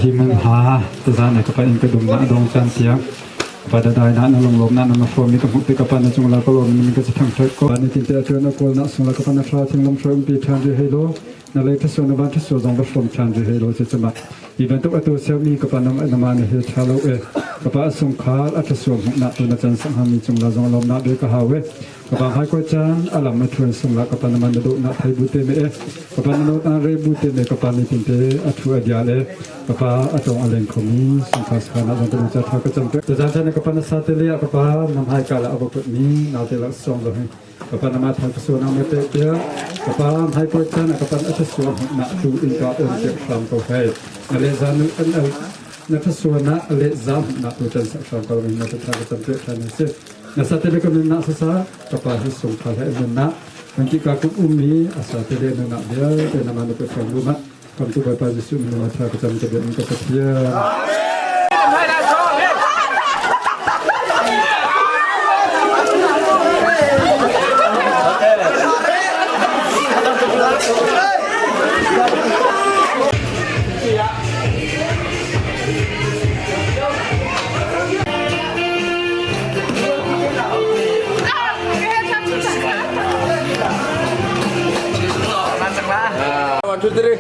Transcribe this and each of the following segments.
hi man ha tazan na kapa in ka dum na dong chan tiang pa da dai na na long lom na na ma mi ka hmu te kapa na chung la ko lom ni ka thang thak ko ni tin te atu na kol na sung la kapa na thla thing lam thra um pi than ri hei lo na lei thaso na van thaso zong va hrom than ri hei lo che chama i bantuk atu siam mi kapa nam na ma na he tha lo e kapa sung khal a thaso hmu na tu na chan sang ha mi chung la zong lom na be ka hawe Kapa hai ko chan alam na thuan sung la kapa na man na do na thai bu te me e kapa na not na re bu te me kapa ni tin te athu adia le kapa atong aleng khomi sung khas khana zong ka cha tha ka cham te jan chan kapa na sa te le kapa nam hai ka la abak mi na te la song lo hin kapa na ma tha ka so na me te te kapa hai ko chan kapa na athu so na tu in ka on te sham ko hai na le zan an na tha so na le zam na tu chan sa sham ko na tha ka cham te than se Na satele ka nunnak sasa kapa hi sungkhal he nunnak kan ka kum ummi asa tele nunnak vialte nama na pe luma kam tu Bawipa Jesuh min ma tha ka cam ka biak ka Pathian. One, two, three.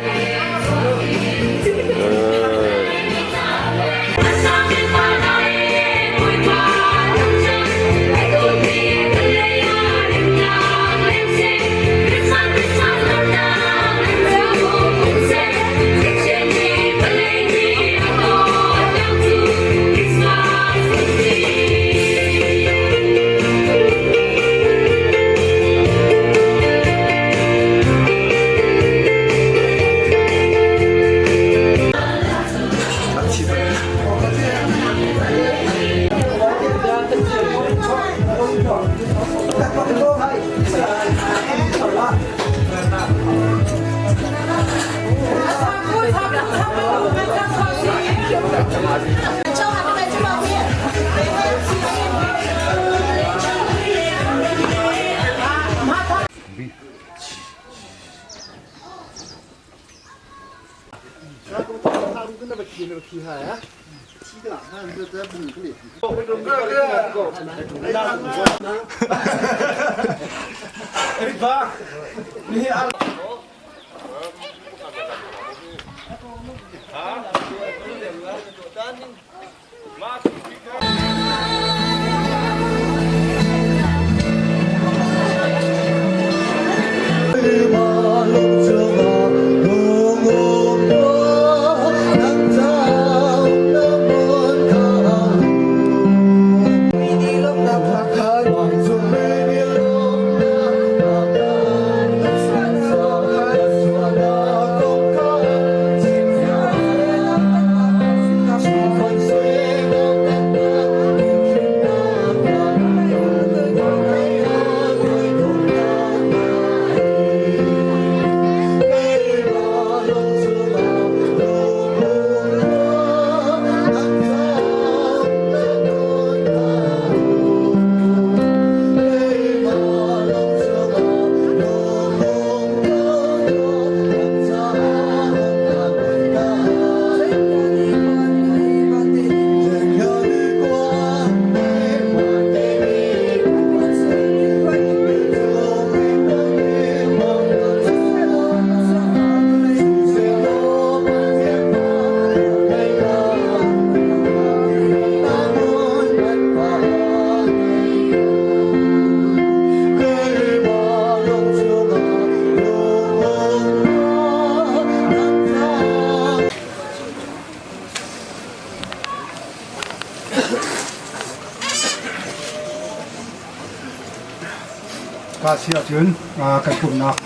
Ka si ahcun kan pumnak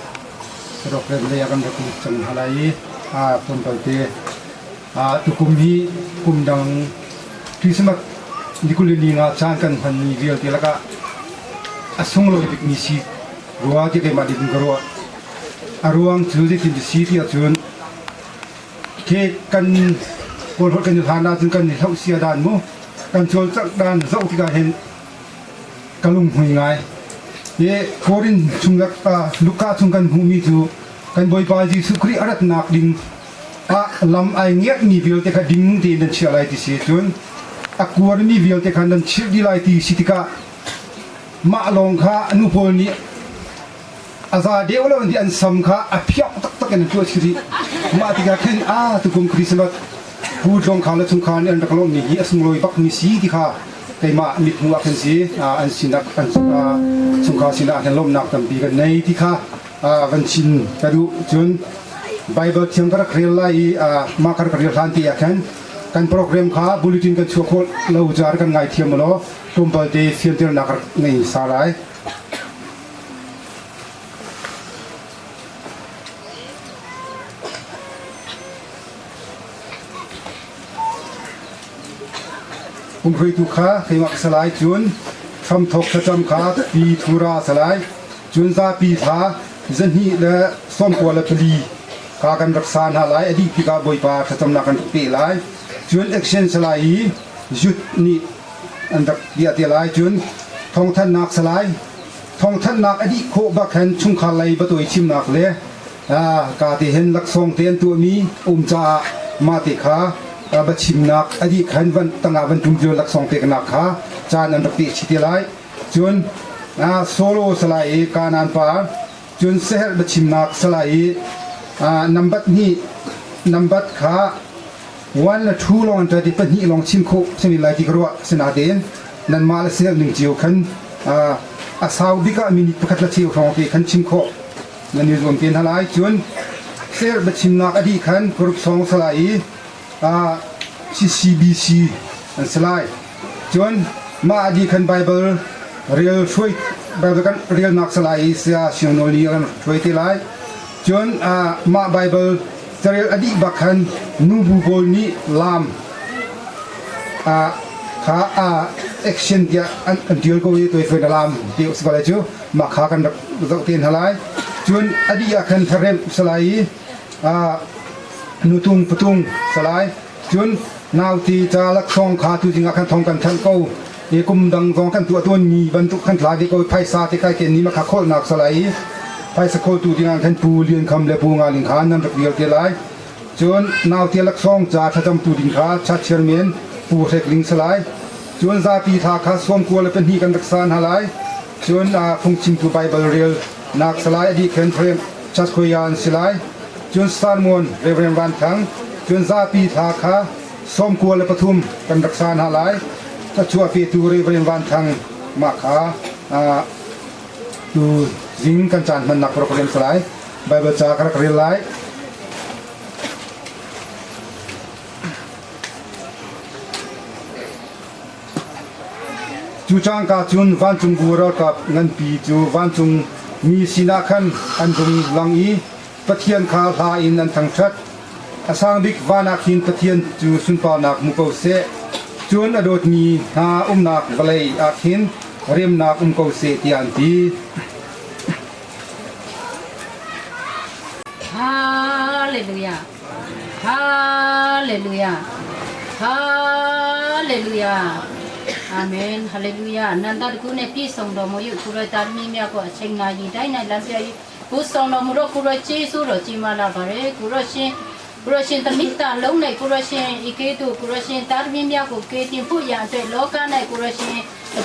rawk lei ah kan rak lut cang hna lai i tlawmpal te tukum hi kum dang Christmas ni 22 ah caan kan hmanmi vialte lakah a sunglawi bikmi si rua ti keimah nih ka ruah. A ruang cu zeitin si ti ahcun Khi kan Kawlholh kan i hlan ahcun kan i hloh sia dan mu kan cawlcangh dan zoh tikah hin ka lunghmui ngai. Hi Korin chung Luka chung kan hmuhmi cu kan Bawipa Jesuh Khrih a ratnak ding Ah lam ai ngiakmi vialte kha ding tein nan chiah lai ti si cun a kuarmi vialte kha nan chirh dih lai ti si tikah mah lawng kha nu pawl nih a za deuh lo an ti an sam kha a phiak taktak in an tuah chih rih. Mah tikah khin a tukum Christmas Pu Tlawng Khang le chungkhar nih an rak lawmhmi hi a sunglawi bakmi si ti kha keimah mithmuh ah khin si an sinak an chungkhar sinah khin lawmhnak tampi kan nei ti kha van chim ka duh. Cun Bible thiang ka rak rel lai i mah ka rak rel hlan te ah khan kan program kha bulletin kan chuah khawh lo caah kan ngaithiam law tlawmpal te fianternak rak ngei sa lai. Pumhruaitu kha keimah ka si lai, cun hramthawk thlacam kha pi Thura a si lai. Cun zapi thla 294 kha kan rak sa hna lai. A dih tikah Bawipa thlacamnak kan rak peh lai. Cun action si lai i youth nih an rak piah te lai. Cun thawngthanhnak si lai. Thawngthanhnak a dih khawh bak khan chungkhar lei batawi chimnak le ka te hin laksawng te an tuahmi um caah mah te kha va chimnak a dih khan van tangah van tum cio laksawng peknak kha caan an rak peh chih te lai. Cun solo salai i kanan par cun seherh biachimnak salai i nambat hnih nambat kha one le two lawng an ṭa ti pahnih lawng chim khawh simi lai ti ka ruah sinatein nanmah le sel ning cio khan a sau bik ah minute pakhat le cheu hrawng te khan chim khawh nan i zuam te hna lai. Cun ser biachimnak a dih khan group song salai i CCBC an si lai. Cun mah a dih khan Bible rel hruai Bible kan relnak salai i saya Siang Nawl nih a kan hruai te lai. Cun mah Bible carel a dih bak khan nubu pawl nih laam kha action tiah an tial ko i toifuan a laam ti si ko lai cu mah kha kan rak zoh te hna lai. Cun a dih ah khan tharemh salai i nutung patung salai cun nauti ca laksawng kha tuzing ah khan thong kan thanh ko i kum dang zong kan tuah tawnmi bantuk kan tla ve ko phaisa te kai ken ni ma kha kholnak salai i phaisa kholtu ding ah khan Pu Lian Kham le Pu Nga Ling kha nan rak vial te lai. Cun naute laksawng ca thlacamtu ding kha cha chairman Pu Hrek Ling salai cun zapi thla kha 92 kan rak sa hna lai. Cun phungchimtu Baibal rel nak salai a dih khen Frem Chaskhuya an si lai. Cun Salmon Reverend Van Thang cun zapi thla kha 93 kan rak sa hna lai. Cachuah petu Reverend Van Thang mah kha tu zing kan caan hmannak program salai Bible ca ka rak rel lai. Cu cangka cun vancung bu ralkap nganpi cu vancung mi sinah khan an rung lang i Pathian kha hla in an thangṭhat. A sang bik van ah khin Pathian cu sunparnak hmu ko seh. Cun a dawtmi hna umnak vawlei ah khin remnak um ko seh tiah an ti. Hallelujah. Hallelujah. Hallelujah. Amen. Hallelujah. Nanda ku ne pi song do mo yu ku roi tar mi mya ko acheng na yi dai nai lam pia yi ku song do mo ro ku roi chi su ro chi ma la ba re ku ro shin ku ro shin tamit ta long nei ku ro shin ike tu ku ro shin tar mi mya ko ke tin phu ya te lo ka nai ku ro shin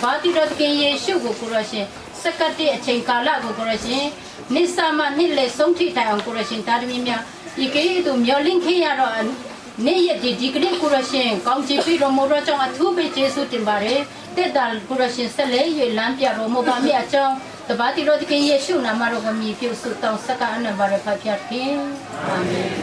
ba ti ro ke ye shu ko ku ro shin စကတိအချိန်ကာလကိုကိုရရှင်နိစ္စမနိလေဆုံးထိတိုင်အောင်ကိုရရှင်တာသမီးများဤကေသူမျောလင့်ခေရတော့နေ့ရက်ဒီဒီကနေ့ကိုရရှင်ကောင်းချီးပြီးတော်မူတော့ကြောင့်အထူးပဲကျေးဇူးတင်ပါတယ်တက်တာကိုရရှင်ဆက်လေ၍လမ်းပြတော်မူပါမည်အကြောင်းတပါတိတော်တခင်ယေရှုနာမတော်ကိုမြည်ပြုဆုတောင်းစကအနံပါရဖဖျက်ခင်အာမင်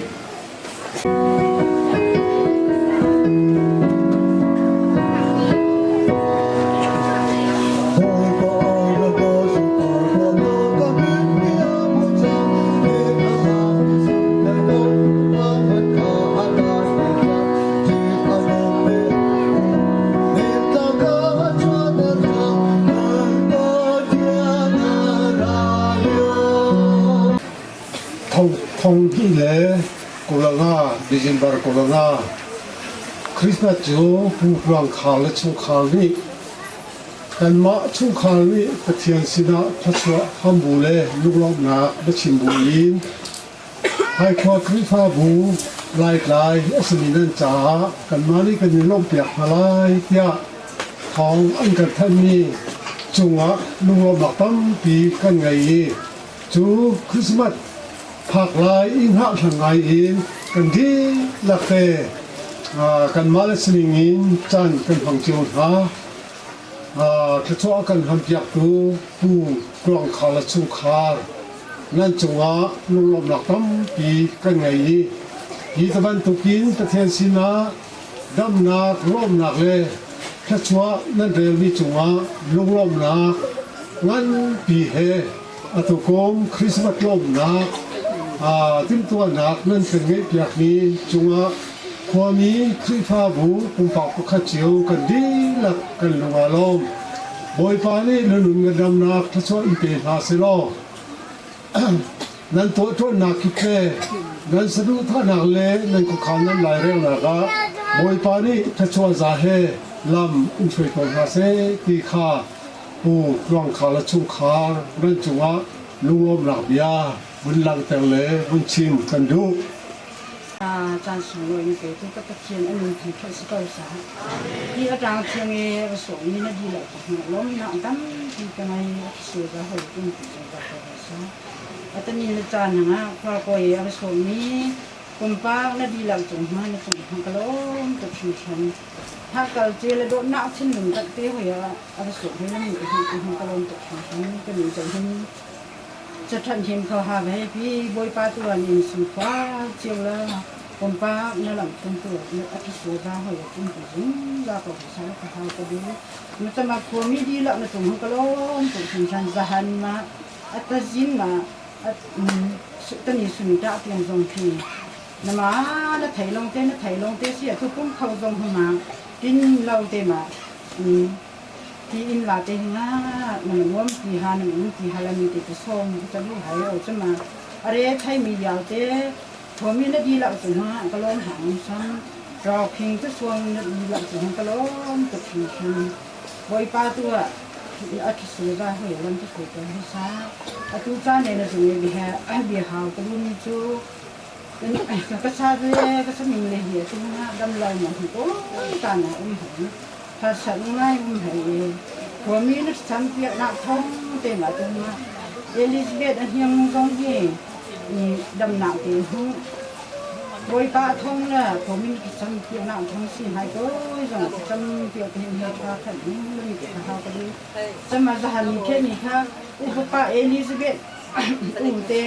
Thong hnih le 25 December 25 Christmas cu Pu Tluang Khar le chungkhar nih kanmah chungkhar nih Pathian sinah thluachuah ham bu le lunglawmhnak biachim bu in. Haikhua Khrihfabu Laitlai a simi nan caah kanmah nih kan i lawmhpiak hna lai tiah thawng an kan thanhmi cungah lunglawmhnak tampi kan ngei i cu Christmas phak lai i hngahhlang ngai in kan dihlak te kanmah le sining in caan kan hmang cio hna. Thluachuah kan hlampiaktu Pu Tluang Khar le chungkhar nan cungah lunglawmhnak tampi kan ngei i hi ta bantukin Pathian sinah damnak, lawmnak le thluachuah nan relmi cungah lunglawmhnak nganpi he atu kum Christmas lawmhnak timhtuahnak nan kan ngeihpiakmi cungah Khuami Khrihfabu pumpak pakhat cio kan dihlak kan lung aa lawm. Bawipa nih na nun ngandamnak thluachuah in pe hna selaw nan tuahṭuannak kip le nan saduhthahnak le nan khuakhan nan lairelnak ah Bawipa nih thluachuah za he lam in hruai ko hna seh ti kha Pu Tluang Khar le chungkhar nan cungah lunglawmnak bia vun langhter le vun chim kan duh. Caan sunglawi na petu ka Pathian a nun thangṭhat si ko seh. Hi a ṭang thiang i va sawhmi na dihlak ka hmuh lawmnak tampi ka ngei. A thisual za hoi kum ti zungzal ko hna seh. A tanin na caan hangah khua kawi i a va sawhmi pumpak na dihlak cung hma na cung hma ka lawm tuk hringhran. Hngakal ce le dawtnak thinlung tak te hoi ah a va sawh hoi na mi ka hmuh hma ka lawm tuk hringhran. Ka nu zong hin Cathanh him kho ha ve pi Bawipa tuan in sungkhua cio la pumpak na lam tum tu na a thisu za hoi tum tu zung za ko sa ka hau ka du na tama khuami di la na tum ka lom tu sun san zahan ma atazin ma tani sun ta tiang zong khi na ma na thei long te na thei long te si tu pum kho zong ma tin lo te ma Ti inn la te hinga na nuam ti ha na um ti ha lami te ka som ka lu hai o chama are thai mi yau te thomi na di la chu ma ka lom hang sam rau phing te suang na di la chu ka lom to phing phing boi pa tu a a thi su za hoi lam te su ko hi sa atu cha ne na zung bi ha bi hau ka lu ni chu ka sa ve ka sa min le hi tu na dam lo ma ko ta na um ha Harsat ngai um hei. Khuami na campiaknak thawng te ma tu ma Elizabeth a hniang zong hi damnak te hmuh. Bawipa thawng le khuami na campiaknak thawng si hai ko zong campiak te hin he tha khat mi te kha ka du. Cama zahan ni the ni kha upa Elizabeth u te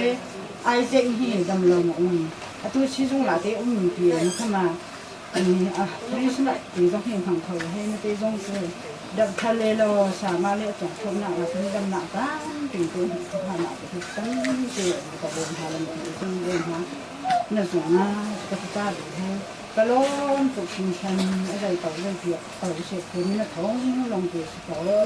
Isaac hi dam lo ma um. Atu sizung la te um pi na khama Christmas ti zong hi hmang kho he na te zong cu dap thal le lo sama le cong thom nak la kun dam nak tam ting te ha na te tam te ka bom ha lam ti chung bom ha na zong na ka ta du he kalom tuk shin shan a zai tau zai piak tau se phun na thong long te si ko lu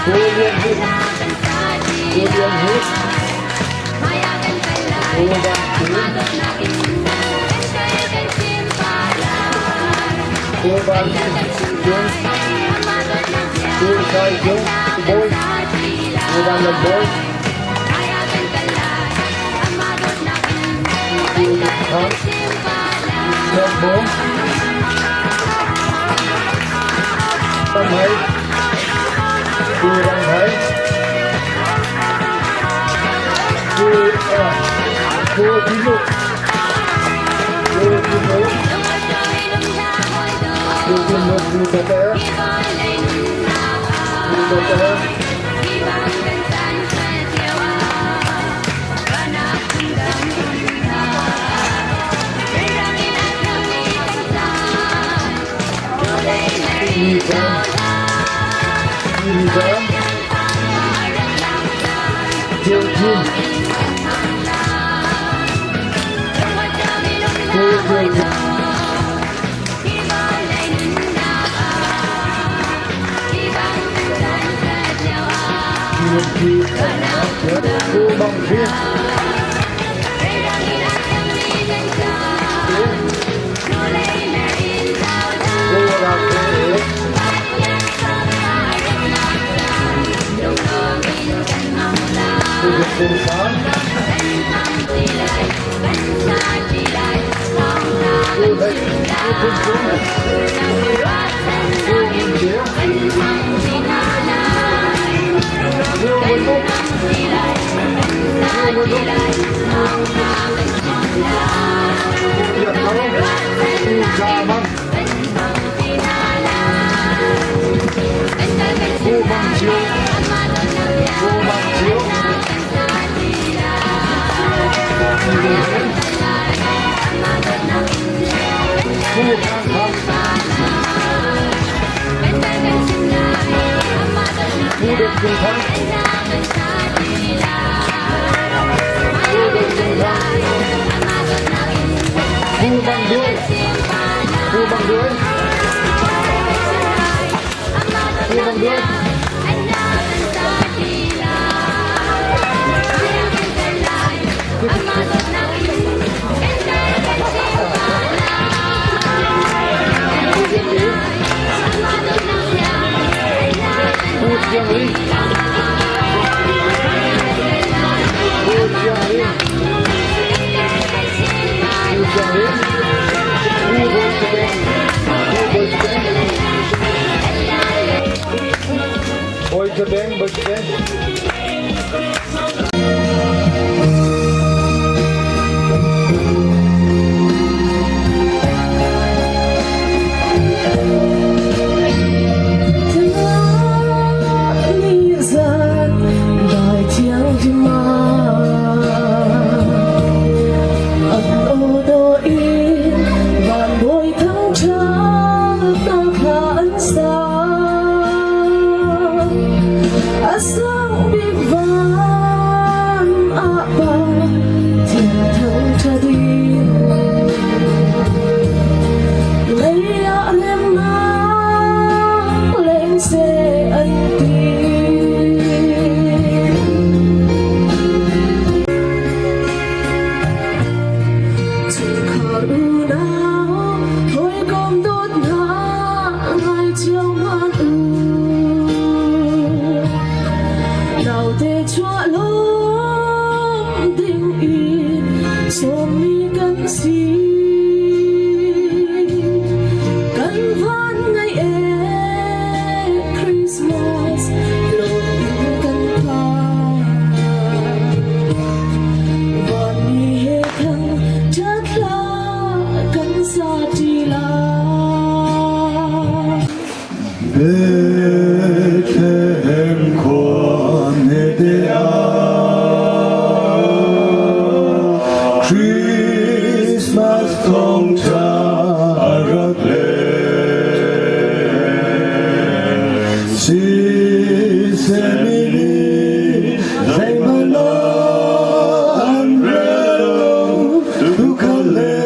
Pu Lian Hik, Pu Lian Hik, Pu Van Thu, Pu Van Cung, Pu Sai Cung Bawi, Pu Van Lam Bawi, Pu Thang, Thang Bawm, Tam Hai, Pu Rang Hai, Pu Pu Tinu, Pu Tinu, Pu Tinu, Pu Tete, Pu Tete, Mi Zam, Mi Zam, Chiu Chin, Pu Chiu Chin. Pu Mang Hri, Pu Rak Hre, Pu Biak Cung Sang, Pu Hlei, Pu Phun Cung, Pu Ngun Ceu, Pu Ngun Uk, Pu Ngun Uk, Pu Biak Thang, Pu Za Mang, Pu Mang Cio, Pu Mang Cio, Pu Khang Thang, Pu Dawt Cung Thang, Pu Dawt Cung Thang, Pu Mang Duai, Pu Mang Duai, Pu Mang Duai. Pu Thiang Ling, Pu Thiang Ling, Pu Thiang Ling, Pu Bawi Sabeng, Pu Bawi Sabeng, Bawi Sabeng, Bawi Sabeng. Bethlehem khua hmete ah Christmas thawngṭha a rak leng. Siseh nih zeihmanh an rel lo, tuukhal le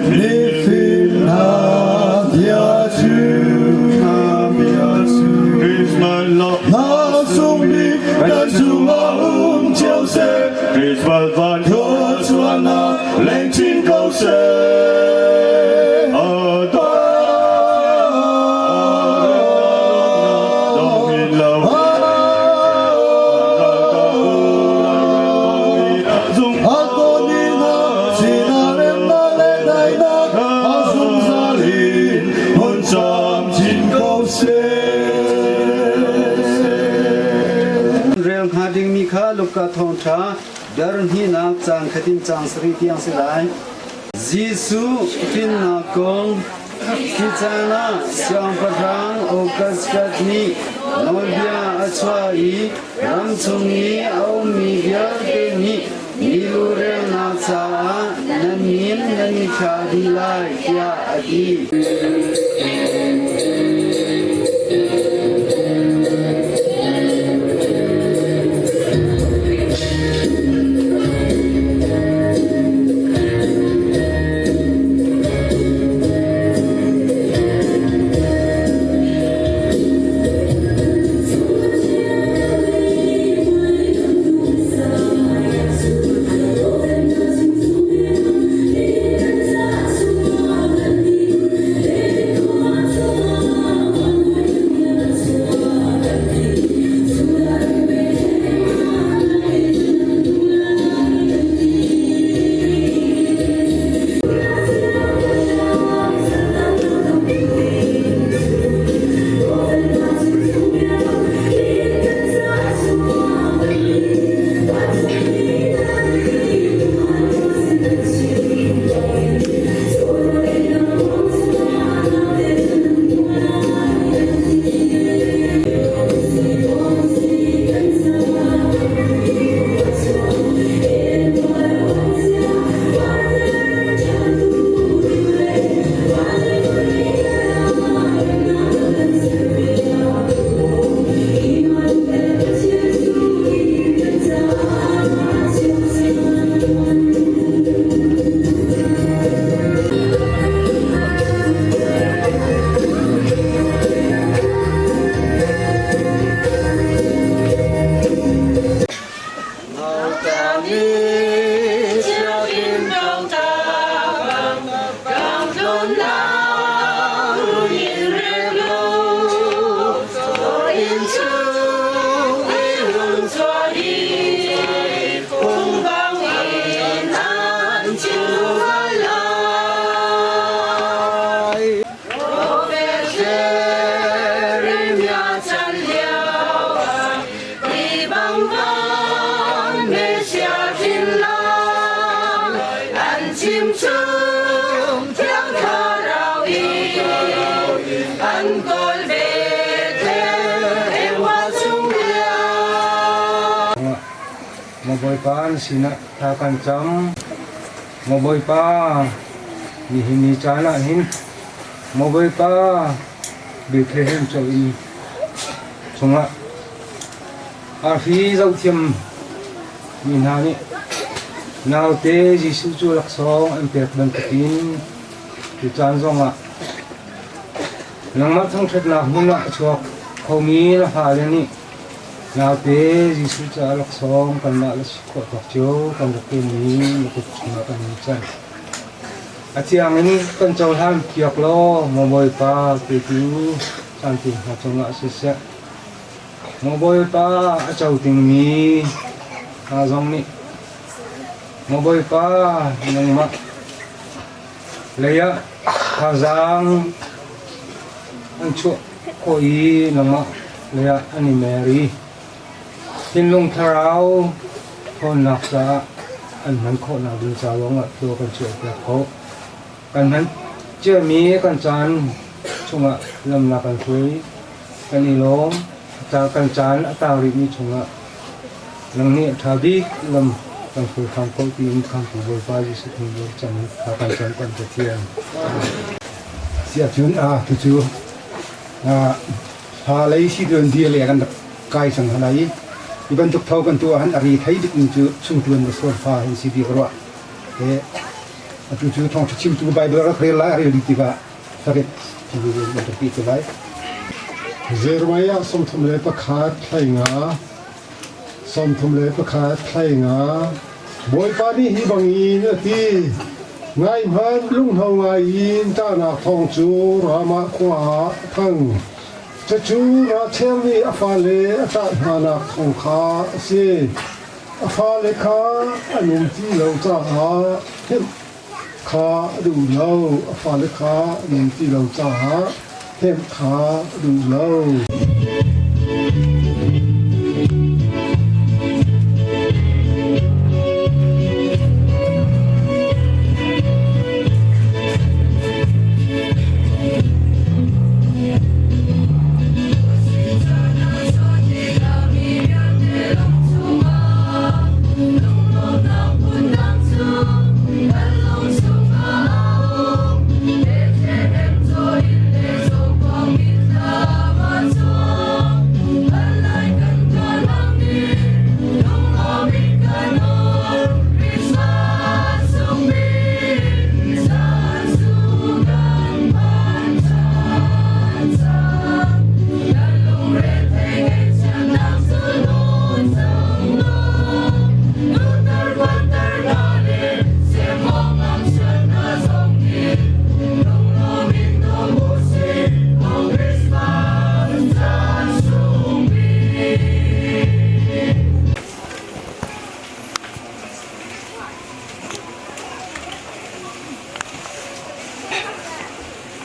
mifim. Luka thawngṭha dar hnihnak caang khat in caang sarih tiang si lai. Jesuh hrinnak kong Khi caan ah siangpahrang Augustus nih nawlbia a chuah i ram chung i a ummi vialte nih milu relnak caah nan min nan i thla dih lai tiah a ti. Maw Bawipa na sinah thla kan cam. Maw Bawipa, nihin ni caan ah hin Maw Bawipa Bethlehem cawi chungah arfi zohthiam mi hna nih naute Jesuh cu laksawng an pek bantukin tu caan zongah nangmah thangṭhatnak hmun ah a chuak khomi na fale nih Naute Jesuh caah laksawng kanmah le si khawh tawk cio kan rak pemmi na kut chungah kan in chan. A thiang in kan cohlan piak law maw Bawipa petu caan te hna cungah siseh, maw Bawipa a co dingmi hna zong nih maw Bawipa nangmah lei ah thazaang an chuah khawh i nangmah lei ah an i mer i thinlung thlarau ṭhawnnak caah an hman khawhnak ding ca lawngah thaw kan chuahpiak khawh. Kan hman ciami kan caan chungah lamnak kan hruai, kan i lawm. Kan caan a tang rihmi chungah nang nih a ṭha bik lam kan hruai hram ko tiin Khamhtu Bawipa Jesuh Khrih cam kha kan cam kan Pathian. Siahcun tucu hla lei si tuan bia le kan rak kai cang hna lai i hi bantuk tho kan tuah han a ri thei bik mi cu chungtuan le solfa hin si bik ruah he atu cu thawngṭha chimtu Bible rak rel lai a rel dih tikah sarit bantuk ti te lai. Jeremiah 31 thlai nga, 31 thlai nga. Bawipa nih hi bangin a ti, Ngai hmanh, lunghno ngai in ṭahnak thawng cu Ramah khua ah a thang. Cucu Rachel nih a fale a ṭah hnanak thawng kha a si. A fale kha an um ti lo caah hnemh kha a duh lo. A fale kha an um ti lo caah hnemh kha a duh lo.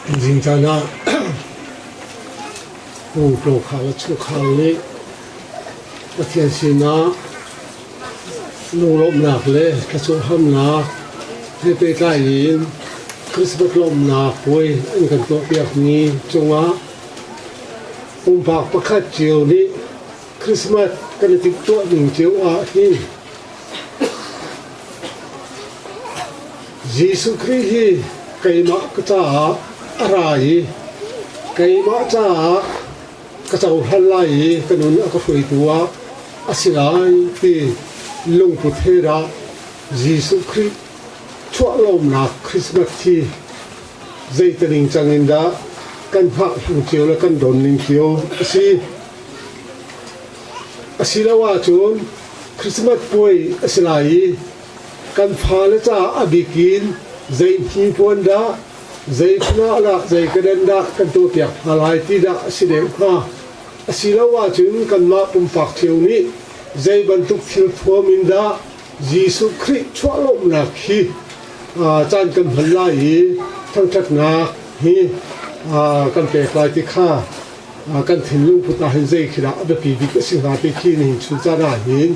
Zing caan ah Pu Tawkhal le chungkhar nih Pathian sinah lunglawmhnak le thluachuah hamnak he pehtlai in Christmas lawmhnak puai an kan tuahpiakmi cungah pumpak pakhat cio nih Christmas kan i timhtuah ning cio ah hin Jesuh Khrih hi keimah ka caah a ra i keimah caah ka cohlan lai i ka nun a ka hruaitu ah a si lai ti lungput he dah Jesuh Khrih chuah lawmnak Christmas hi zeitining cang in dah kan hngah hlang cio le kan don ning cio a si. Asiloah cun Christmas puai a si lai i kan fale caah a bik in zei hnipuan dah, zei phanah dah, zei kedan dah kan tuahpiak hna lai ti dah a si deuh hnga. Asiloah cun kanmah pumpak cio nih zei bantuk thil thuam in dah Jesuh Khrih chuah lawmhnak hi caan kan hman lai i thangṭhatnak hi kan pek lai ti kha kan thinlung put ah hin zei khi dah a biapi bik a si hnga ti khi nihin chun caan ah hin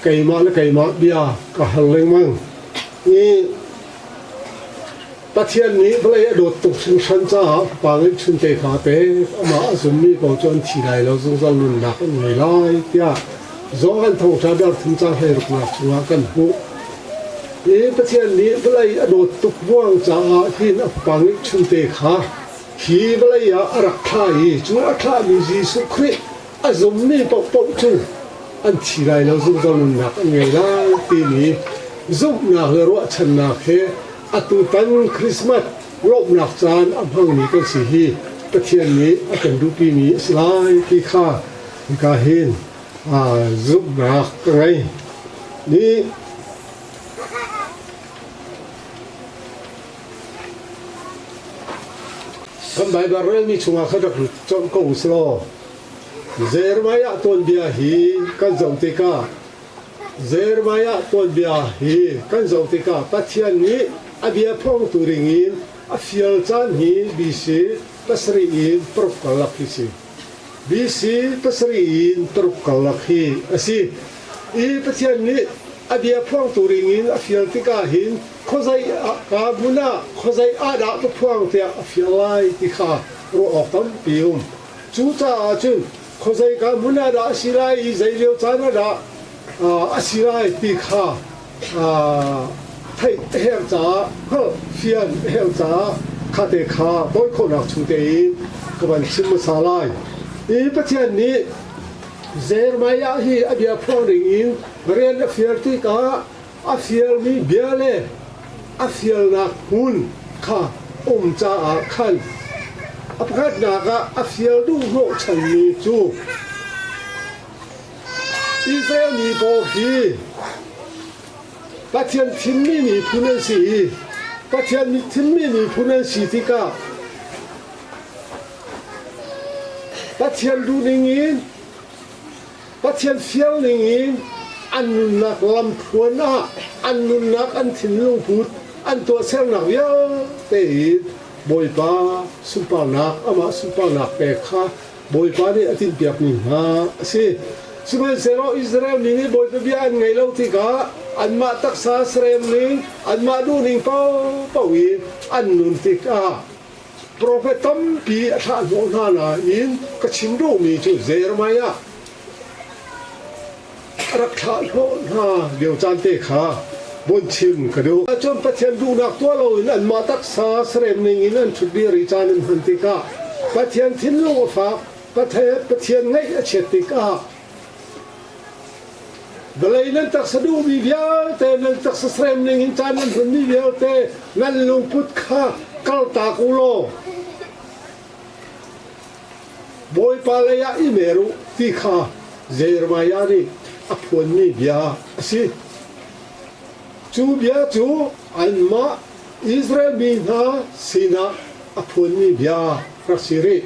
keimah le keimah bia ka hal lengmang. I Pathian nih vawlei a dawt tuk hringhran caah fapa ngeihchun te kha pek amah a zummi paoh cu an thi lai lo zungzal nunnak an ngei lai tiah Johan thawngṭha darthum caang 16nak chungah kan hmuh. I Pathian nih vawlei a dawt tuk ruang caah hin a fapa ngeihchun te kha hi vawlei ah a rak thlah i cu a thlahmi Jesuh Khrih a zummi paohpaoh cu an thi lai lo zungzal nunnak an ngei lai timi zumhnak le ruahchannak he atutan Christmas lawmhnak caan a hmangmi kan si hi Pathian nih a kan duhpimi a si lai ti kha hika hin zumhnak ka ngei. Ni Kan Baibal relmi chungah khan rak lut colh ko u selaw Jeremiah tuanbia hi kan zoh tikah Jeremiah tuanbia hi kan zoh tikah Pathian nih a bia phuangtu dingin a fial caan hi BC pasarih in paruk karlak hi si. BC pasarih in paruk karlak hi a si. I Pathian nih a bia phuangtu dingin a fial tikah hin khuazei ka hmun ah khuazei ah dah ka phuang tiah a fial lai ti kha ruah awk tampi um. Cucaah cun khuazei ka hmun ah dah a si lai i zei lio caan ah dah a si lai ti kha theih a herh caah hngalh fian a herh caah kha te kha tawi khawhnak chung tein ka van chim hmasa lai. I Pathian nih Jeremiah hi a bia phuang ding in rian a fial tikah a fialmi bia le a fialnak hmun kha um caah khan a pakhatnak ah a fial duh hnawhchanmi cu Israel mi pawl hi Pathian thimmi miphun an si i Pathian nih thimmi miphun an si tikah Pathian duhning in Pathian fial ning in an nunnak lamthluan ah an nunnak an thinlung put an tuahsernak vialte in Bawipa sunparnak amah sunparnak pek kha Bawipa nih a tinhpiakmi hna a si. Sihmanhsehlaw Israel mi nih Bawipa bia an ngaih lo tikah anmah taksa serem ning anmah duhning paohpaoh in an nun tikah Profet tampi a thlah hnawh hna nain ka chim duhmi cu Jeremiah a rak thlah hnawh hna lio caan te kha von chim ka duh. Cun Pathian duhnak tuah loin anmah taksa sarem ning in an ṭhut dir i caan an hman tikah Pathian thinlung a fak, Pathian ngaih a chiat tikah Vawlei nan taksa duhmi vialte, nan taksa serem ning in caan nan hmanmi vialte nan lungput kha kaltak u law Bawipa lei ah i mer u ti kha Jeremiah nih a phuanmi bia a si. Cu bia cu anmah Israel mi hna sinah a phuanmi bia rak si rih.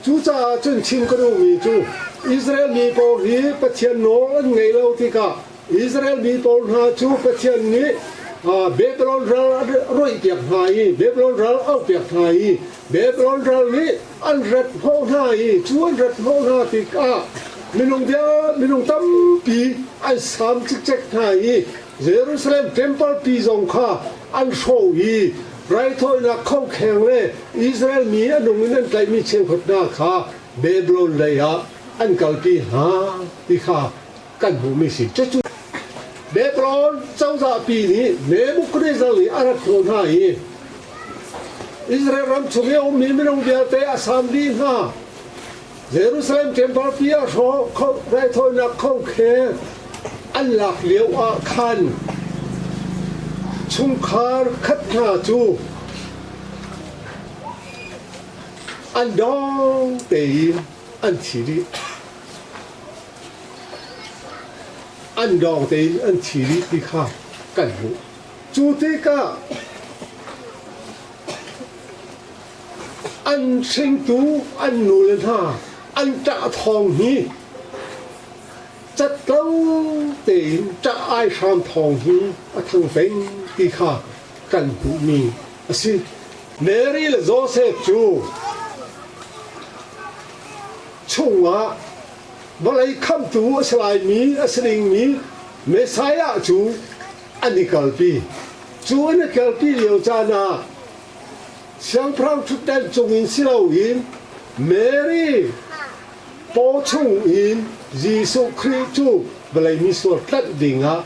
Cucaah cun chim ka duhmi cu Israel mi pawl hi Pathian nawl an ngei lo tikah Israel mi pawl hna cu Pathian nih Babylon ral a roihpiak hna i Babylon ral auhpiak hna i Babylon ral nih an rat hnawh hna i cu an rat hnawh hna tikah minung bia minung tampi an saam cikcek hna i Jerusalem temple pi zong kha an hrawh i raithawinak khokheng le Israel mi a nung in an tlaihmi cheukhat hna kha Babylon lei ah an kalpi hna ti kha kan hmuhmi si. Cucu Babylon cozahpi nih Nebuchadnezzar nih a rat hnawh hna i Israel ram chung i a ummi minung vialte a saam dih hna. Jerusalem temple pi a hrawh, raithawinak khokheng an lak lio ah khan chungkhar khat hna cu an dong tein an thi dih. An dawng tein an thi dih ti kha kan hmuh. Cu tikah an hringtu an nule hna an ṭah thawng hi cat lo tein ṭah aihram thawng hi a thang peng ti kha kan hmuhmi a si. Mary le Joseph cu chungah vawlei khamhtu a si laimi a si dingmi Messiah cu an i kalpi. Cu an i kalpi lio caan ah siangpahrang ṭhutdan cungin si loin Mary paw chungin Jesuh Khrih cu vawlei misual tlanh dingah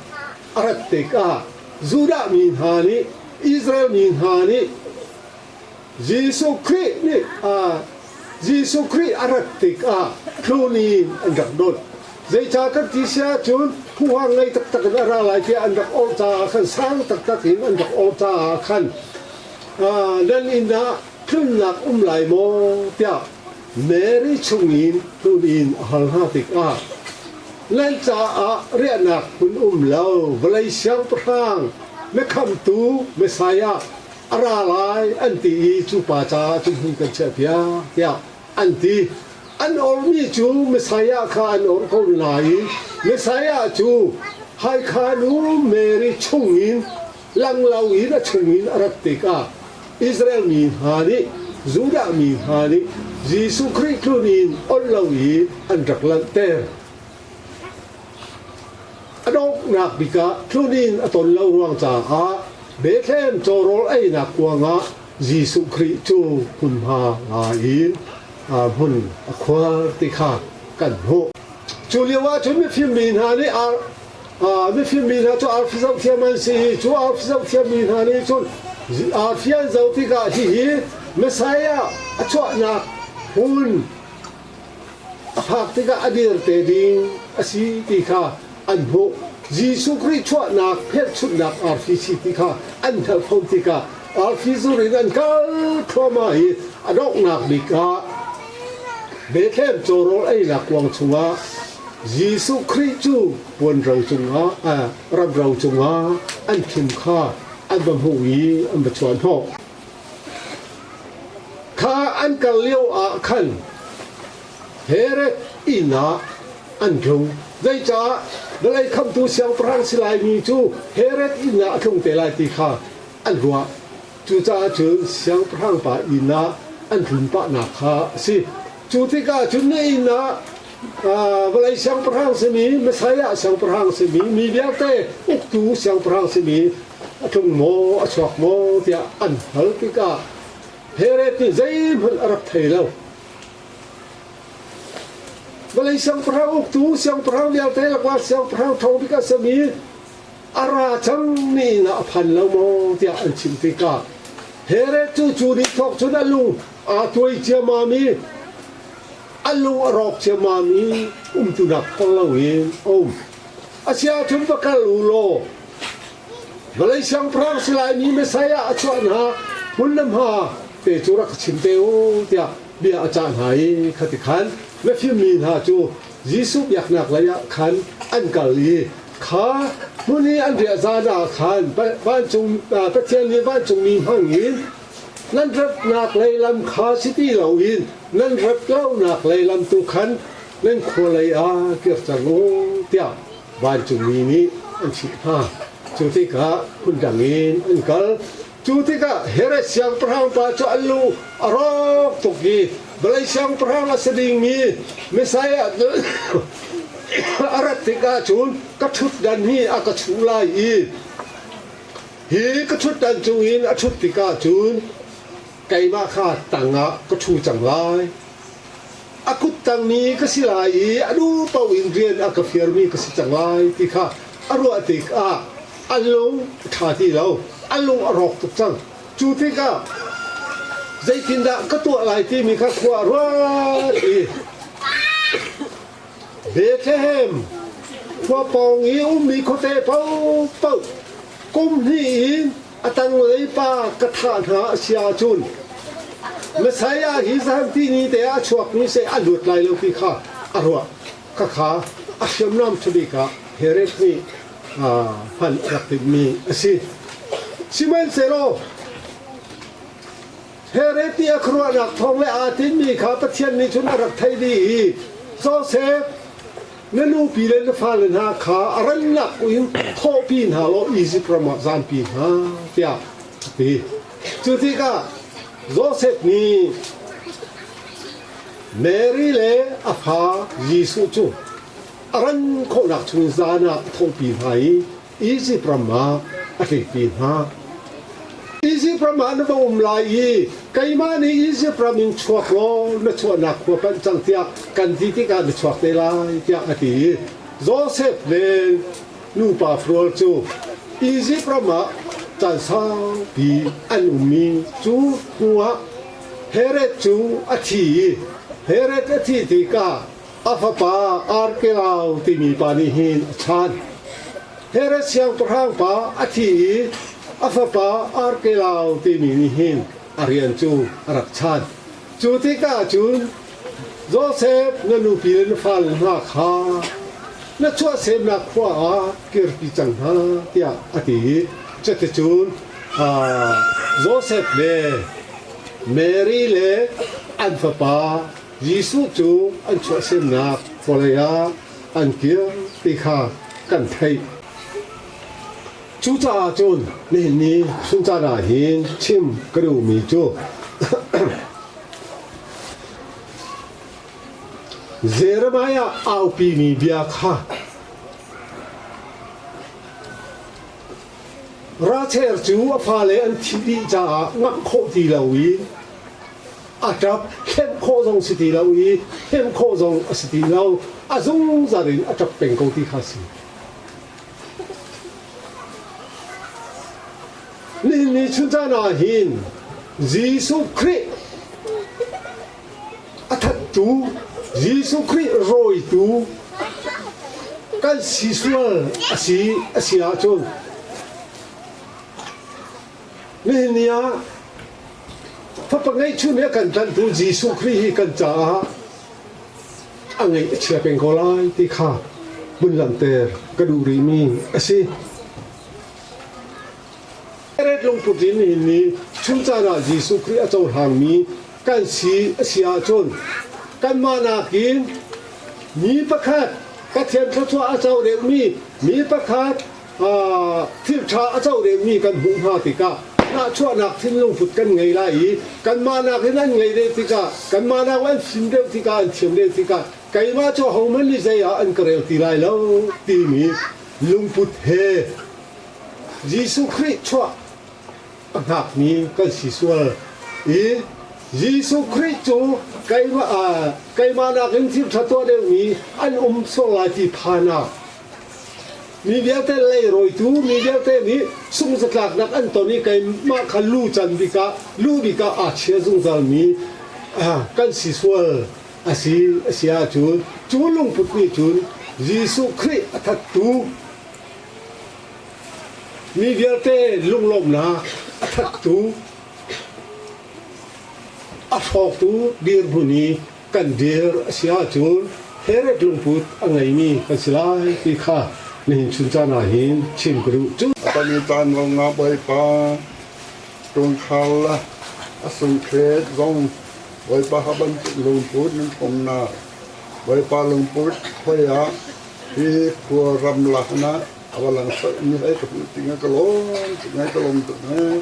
a rat tikah Judah mi hna nih Israel mi hna nih Jesuh Khrih nih Jesuh Khrih a rat tikah tlun in an rak dawt. Zeicah kan ti si ahcun huhang ngei taktak in a ra lai tiah an rak awrh caah khan sang taktak in an rak awrh caah khan nan inn ah tlunnak um lai maw tiah Mary chungin tlun in a hal hna tikah nan caah riahnak hmun um lo vawlei siangpahrang mekhamtu Messiah a ra lai an ti i cu pa caah cun hmun kan chiahpiak tiah an ti. An ormi cu Messiah kha an or ko nain Messiah cu haikha nu Mary chungin langlo in a chungin a rat tikah Israel mi hna nih Judah mi hna nih Jesuh Khrih tlun in ol lo i an rak lanhter. A donghnak bik ah tluninn a ton lo ruang caah Bethlehem cawrawl einak kuang ah Jesuh Khrih cu hmunhma la in hmun a khuar ti kha kan hmuh. Cu lio ah cun mifim mi hna nih mifim mi hna cu arfi zohthiam an si i cu arfi zohthiam mi hna nih cun arfi an zoh tikah hihi Messiah a chuahnak hmun A phak tikah a dir te ding a si ti kha an hmuh. Jesuh Khrih chuahnak phelhchunhnak arfi si ti kha an hngalh fawn tikah arfi zur in an kal thluahmah i a donghnak bik ah Bethlehem cawrawl einak kuang chungah Jesuh Khrih cu puanro cungah ramro cungah an thim kha an va hmuh i an va chuah hnawh. Kha an kal lio ah khan Herod inn ah an tlung. Zeicah vawlei khamhtu siangpahrang si laimi cu Herod inn ah a tlung te lai ti kha an ruah. Cucaah cun siangpahrang pa inn ah an tlun pahnak kha a si. Cu tikah cun na inn ah vawlei siangpahrang simi, Messiah siangpahrang simi, mi vialte uktu siangpahrang simi a tlung maw a chuak maw tiah an hal tikah Herod nih zeihmanh a rak thei lo. Vawlei siangpahrang uktu siangpahrang vialte lakah siangpahrang ṭhawng bik a simi a ra cang mi inn ah a phan lo maw tiah an chim tikah Herod cu cu ni thawk cun a lung aa tuai ciammam i a lung a rawk ciammam i umtunak thawng loin a um. Asiahcun va kal u law Vawlei siangpahrang si laimi Messiah a chuah hna hmun le hma te cu rak chim te u tiah bia a cah hna i khati khan mifim mi hna cu Jesuh biaknak lei ah khan an kal i kha hmun i an riah zan ah khan vancung Pathian nih vancungmi hmang in nan ratnak lei lam kha si ti loin nan rat lonak lei lam tu khan nan khua lei ah kir cang u tiah vancungmi nih an chimh hna. Cu tikah phundang in an kal. Cu tikah Herod siangpahrang pa cu an lung a rawk tuk i vawlei siangpahrang a si dingmi Messiah cu a rat tikah cun ka ṭhutdan hi a ka chuh lai i hi ka ṭhutdan cungin a ṭhut tikah cun keimah kha tangah ka ṭhu cang lai. A kut tangmi ka si lai i a duh paoh in rian a ka fiarmi ka si cang lai ti kha a ruah tikah a lung a ṭha ti lo. A lung a rawk tuk cang. Cu tikah zeitindah ka tuah lai timi kha khua a ruat i Bethlehem khua pawng i ummi khuate paohpaoh kum hnih in a tanglei pa ka thah hna a si ahcun Messiah hi zahan ni te ah a chuakmi seh a luat lai lo ti kha a ruah. Khakha a hriamnam ṭhabik ah Herod nih hman a rak timhmi a si. Sihmanhsehlaw Herod nih a khuaruahnak thawng le aa tinhmi kha Pathian nih cun a rak theih dih i Josef na nupi le na fale hna kha a rannak in thawhpi hna law Izipt ram ah zampi hna tiah a ti. Cu tikah Josef nih Mary le a fa Jesuh cu a ran khawhnak chung zan ah a thawhpi hna i Izipt ram ah a tlikpi hna. Izipt ram ah na va um lai i keimah nih Izipt ram in chuak law na chuahnak khua panh cang tiah kan ti tikah na chuak te lai tiah a ti i Josef le nupa fual cu Izipt ram ah caan saupi an ummi cu hnuah Herod cu a thi i Herod a thih tikah a fapa Arkelau timi pa nih hin a chan. Herod siangpahrang pa a thi i a fapa Arkelau timi nih hin a rian cu a rak chan. Cu tikah cun Josef na nupi le na fale hna kha na chuahsemnak khua ah kirpi cang hna tiah a ti i cuticun Josef le Mary le an fapa Jesuh cu an chuahsemnak vawlei ah an kir ti kha kan theih. Cucaah cun nihin ni chuncan ah hin chim ka duhmi cu Jeremiah aupimi bia kha Rachel cu a fale an thih dih caah ngamh khawh ti lo i a ṭap hlemh khawh zong si ti lo i hnemh khawh zong a si ti lo a zungzal in a ṭap peng ko ti kha a si. Nihin ni chun caan ah hin Jesuh Khrih a thattu Jesuh Khrih rawitu kan si sual a si a si ahcun nihin ni ah Fapa ngeihchun he a kan tlanhtu Jesuh Khrih hi kan caah a ngeih a chia peng ko lai ti kha vun langhter ka duh rihmi a si. Red lungput in nihin ni chuncan ah Jesuh Khrih a cohlangmi kan si a si ahcun kanmah nakin mi pakhat Pathian thluachuah a co deuhmi mi pakhat thil ṭha a co deuhmi kan hmuh hna tikah nahchuahnak thinlung put kan ngei lai i kanmah nakin an ngei deuh tikah kanmah nak an fim deuh tikah an thiam deuh tikah keimah cu ahohmanh nih zei ah an ka rel ti lai lo timi lungput he Jesuh Khrih chuah a hngakmi kan si sual i Jesuh Khrih cu keimah keimah nakin thil ṭha tuah deuhmi an um sual lai ti phan ah Mi vialte leirawitu mi vialte nih sungzatlaknak an ton i keimah kha lu can bik ah lu bik ah aa chia zungzalmi kan si sual a si a si ahcun cu lungput nih cun Jesuh Khrih a thattu mi vialte lunglawmhnak a thattu a hrawktu dirhmun i kan dir a si ahcun Herod lungput a ngeimi kan si lai ti kha nihin chun caan ah hin chim ka duh. Cu Tani caan zong ah Bawipa tungkhal le a sungkhlet zong Bawipa ha bantuk lungput nan hrawmnak Bawipa lungput khoi ah hi khua ram laknak. A va lang mi hai ka hmuh tinga ka lawm tuk ngai ka lawm tuk ngai.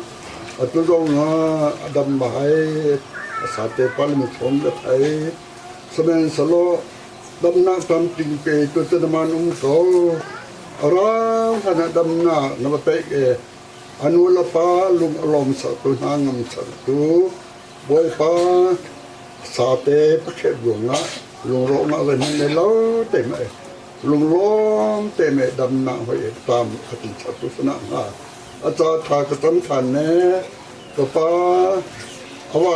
Atu zong ah a dam ba hai a sate pal mi thawng ka thai. Sihmanhsehlaw damnak tampi pe tu cu naman um ko. A rang hlan ah damnak na va pek i a nu le pa lung a lawm sertu hna ngam sertu Bawipa sate pakhat ruangah lungrawhnak zeihmanh nei lo te mei lunglawm te mei damnak hoi tam a ti sertu sana hnga a ca tha ka cam than ne ka pa awa.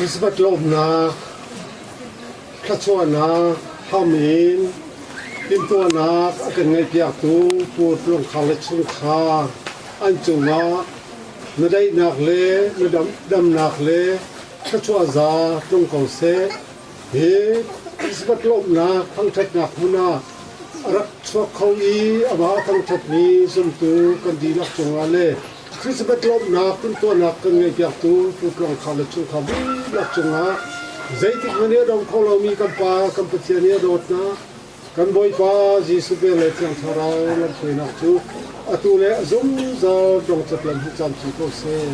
Christmas lawmnak, thluachuahnak, ham in timhtuahnak a kan ngeihpiaktu Pu Tlung Khar le chungkhar an cungah na daihnak le na damnak le thluachuah za tlung ko seh. Hi Christmas lawmhnak thangṭhatnak hmun ah a rak chuak kho i amah a thangṭhatmi zumtu kan dihlak cungah le Christmas lawmhnak timhtuahnak kan ngeihpiaktu Pu Tluang Khar le chungkhar dihlak cungah zeitik hmanh i a dong kho lomi kan Pa kan Pathian i a dawtnak Kan Bawipa Jesuh vel le Thiang Thlarau lamhruainak cu atu le a zungzal dongcat lam hi camcin ko seh.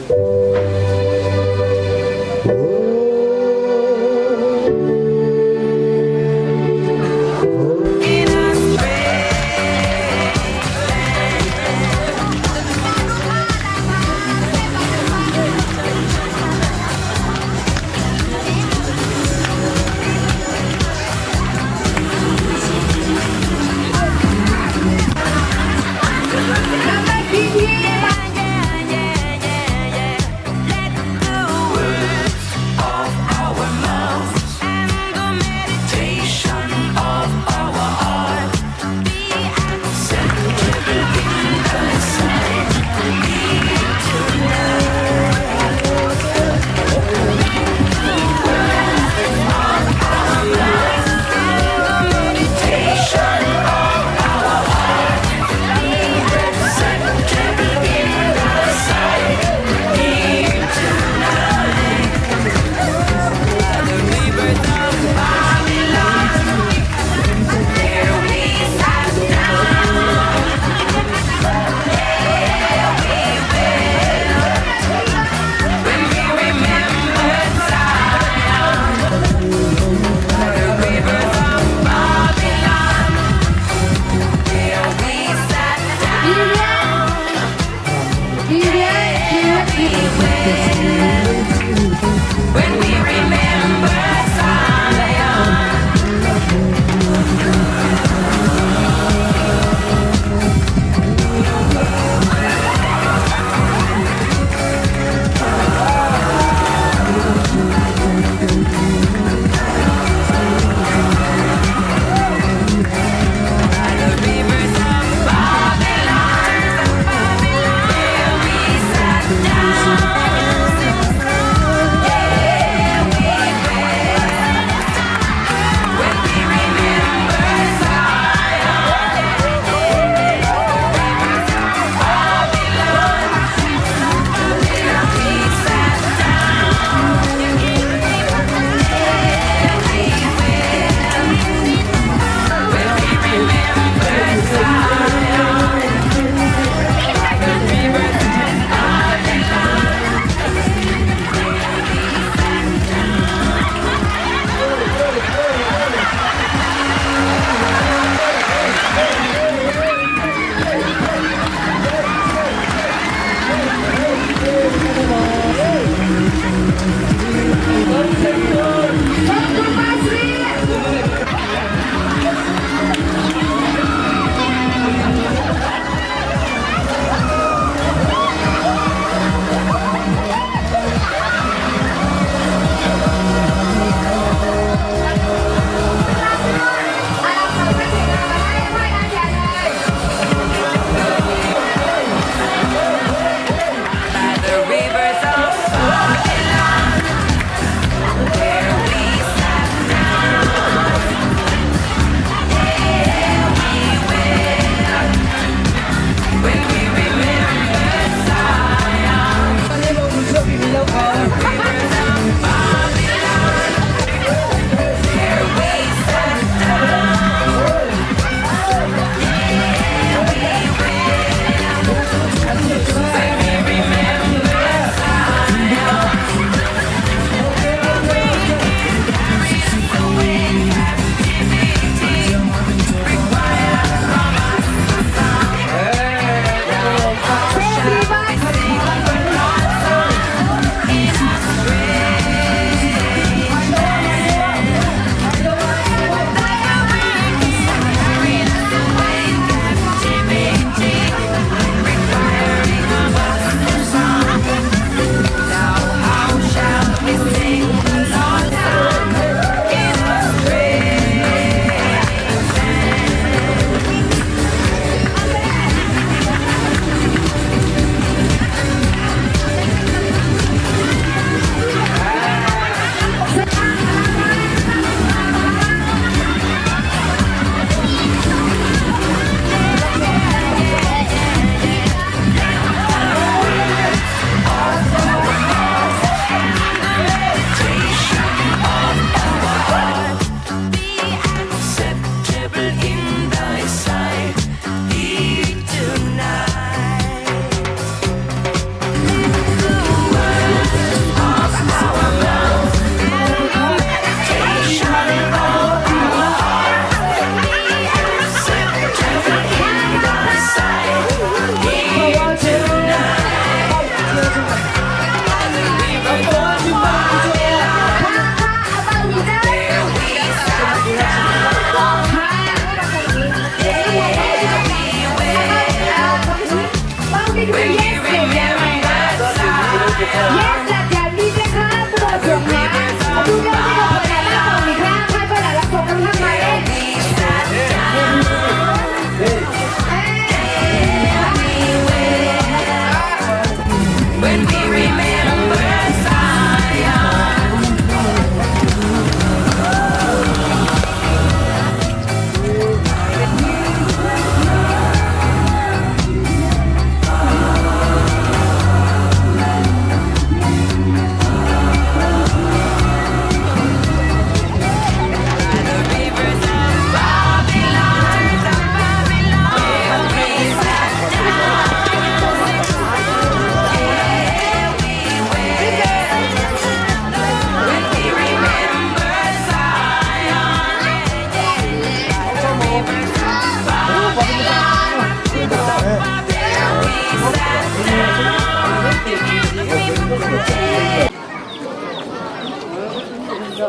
Kan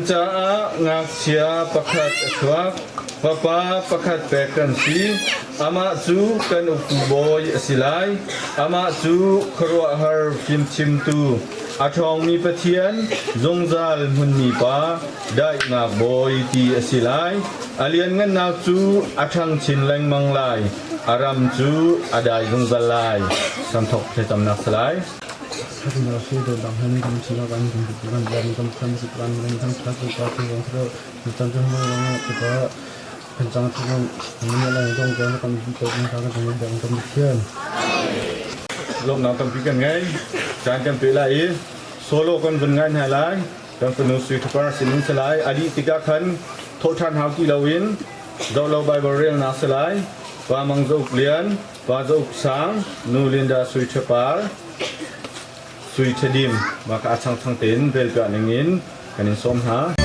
caah ngakchia pakhat a chuak, fapa pakhat pek kan si. Amah cu kan uktu bawi a si lai. Amah cu khuaruahhar fimchimtu, a ṭhawngmi Pathian, zungzal hmunmi Pa, daihnak bawi ti a si lai. A lianngannak cu a ṭhang chin lengmang lai. A ram cu a dai zungzal lai. Samthawk thlacamnak si lai. Lawmhnak tampi kan ngei. Caan kan pe lai i solo kan vun ngai hna lai. Kan fanu Sui Thapar sinin si lai. A dih tikah khan thawhṭhan hau ti loin zohlo Bible relnak si lai. Pa Mang Za Uk Lian, Pa Za Uk Sang, Nu Linda Sui Thapar, Sui Thadim mah kha a changchang tein relpiah ning in kan in sawm hna.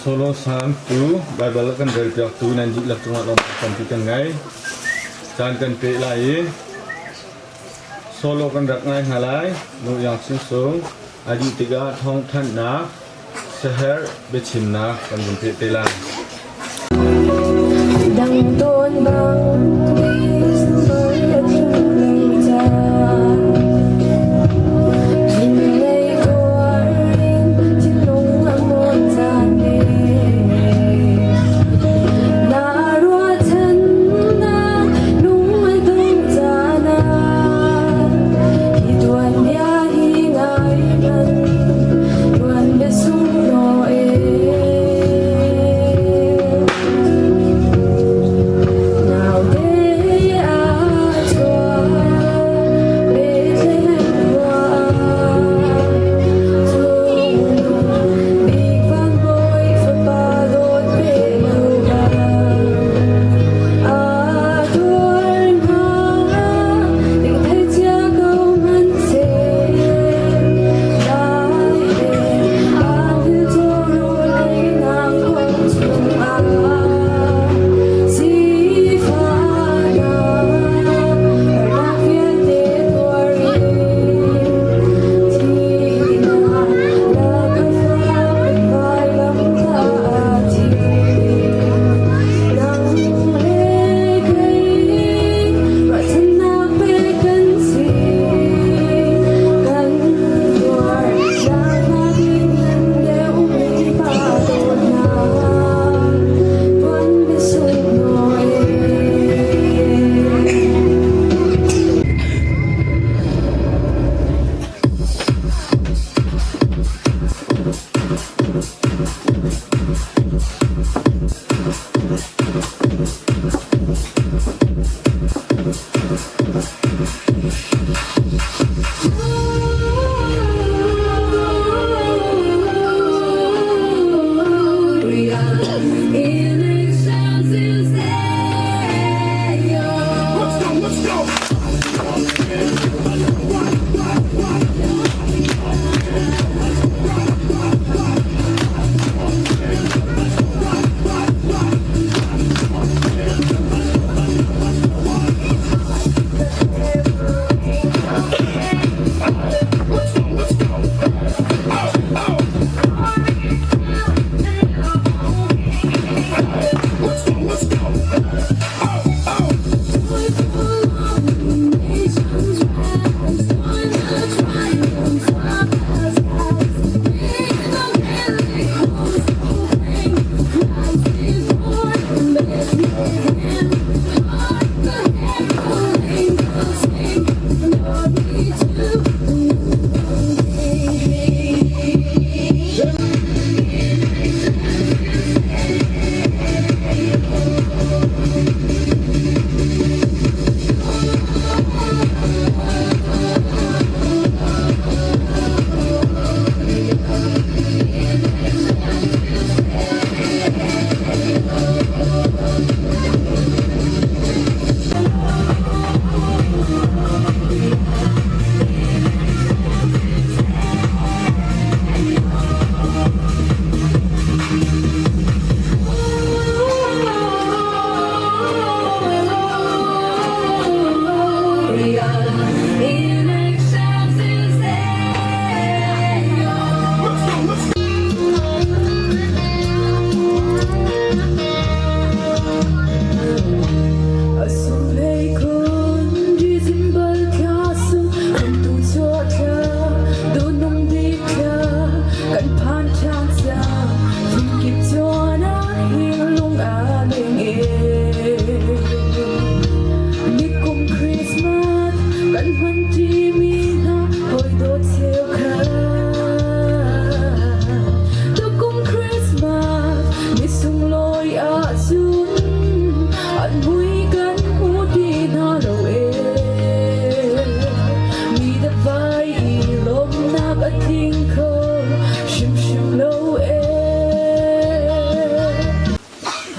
Solo Sang tu Bible kan relpiaktu nan dihlak cungah lawmhnak tampi kan ngei. Caan kan pe lai i solo kan rak ngai hna lai. Nu Iang Chin Sung a dih tikah thawngthanhnak saherh biachimnak kan vun peh te lai. Dang tawn bang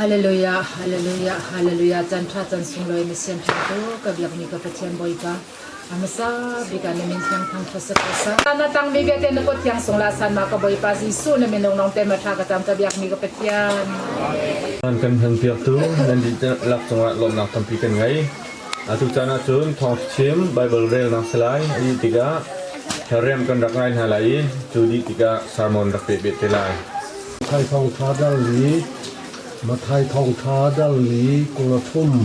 Hallelujah, hallelujah, hallelujah. Chan tha chan sunglawi na siam than tu ka biak mi ka Pathian Bawipa. Amasa bika na min thiang thang thasa thasa. Na tang mi vialte na kot thiang sung la san ma ka Bawipa Jesuh na minung nong te ma tha ka tam ka biak mi ka Pathian. An kan hman piak tu nan dihlak cungah lawmhnak tampi kan ngei. Atu caan ahcun thawngchim Bible relnak si lai a dih tikah rem kan rak ngai hna lai i cu dih tikah sermon rak peh beh te lai. Mathai thawngṭha dal li Mathai thawngṭha dal li 23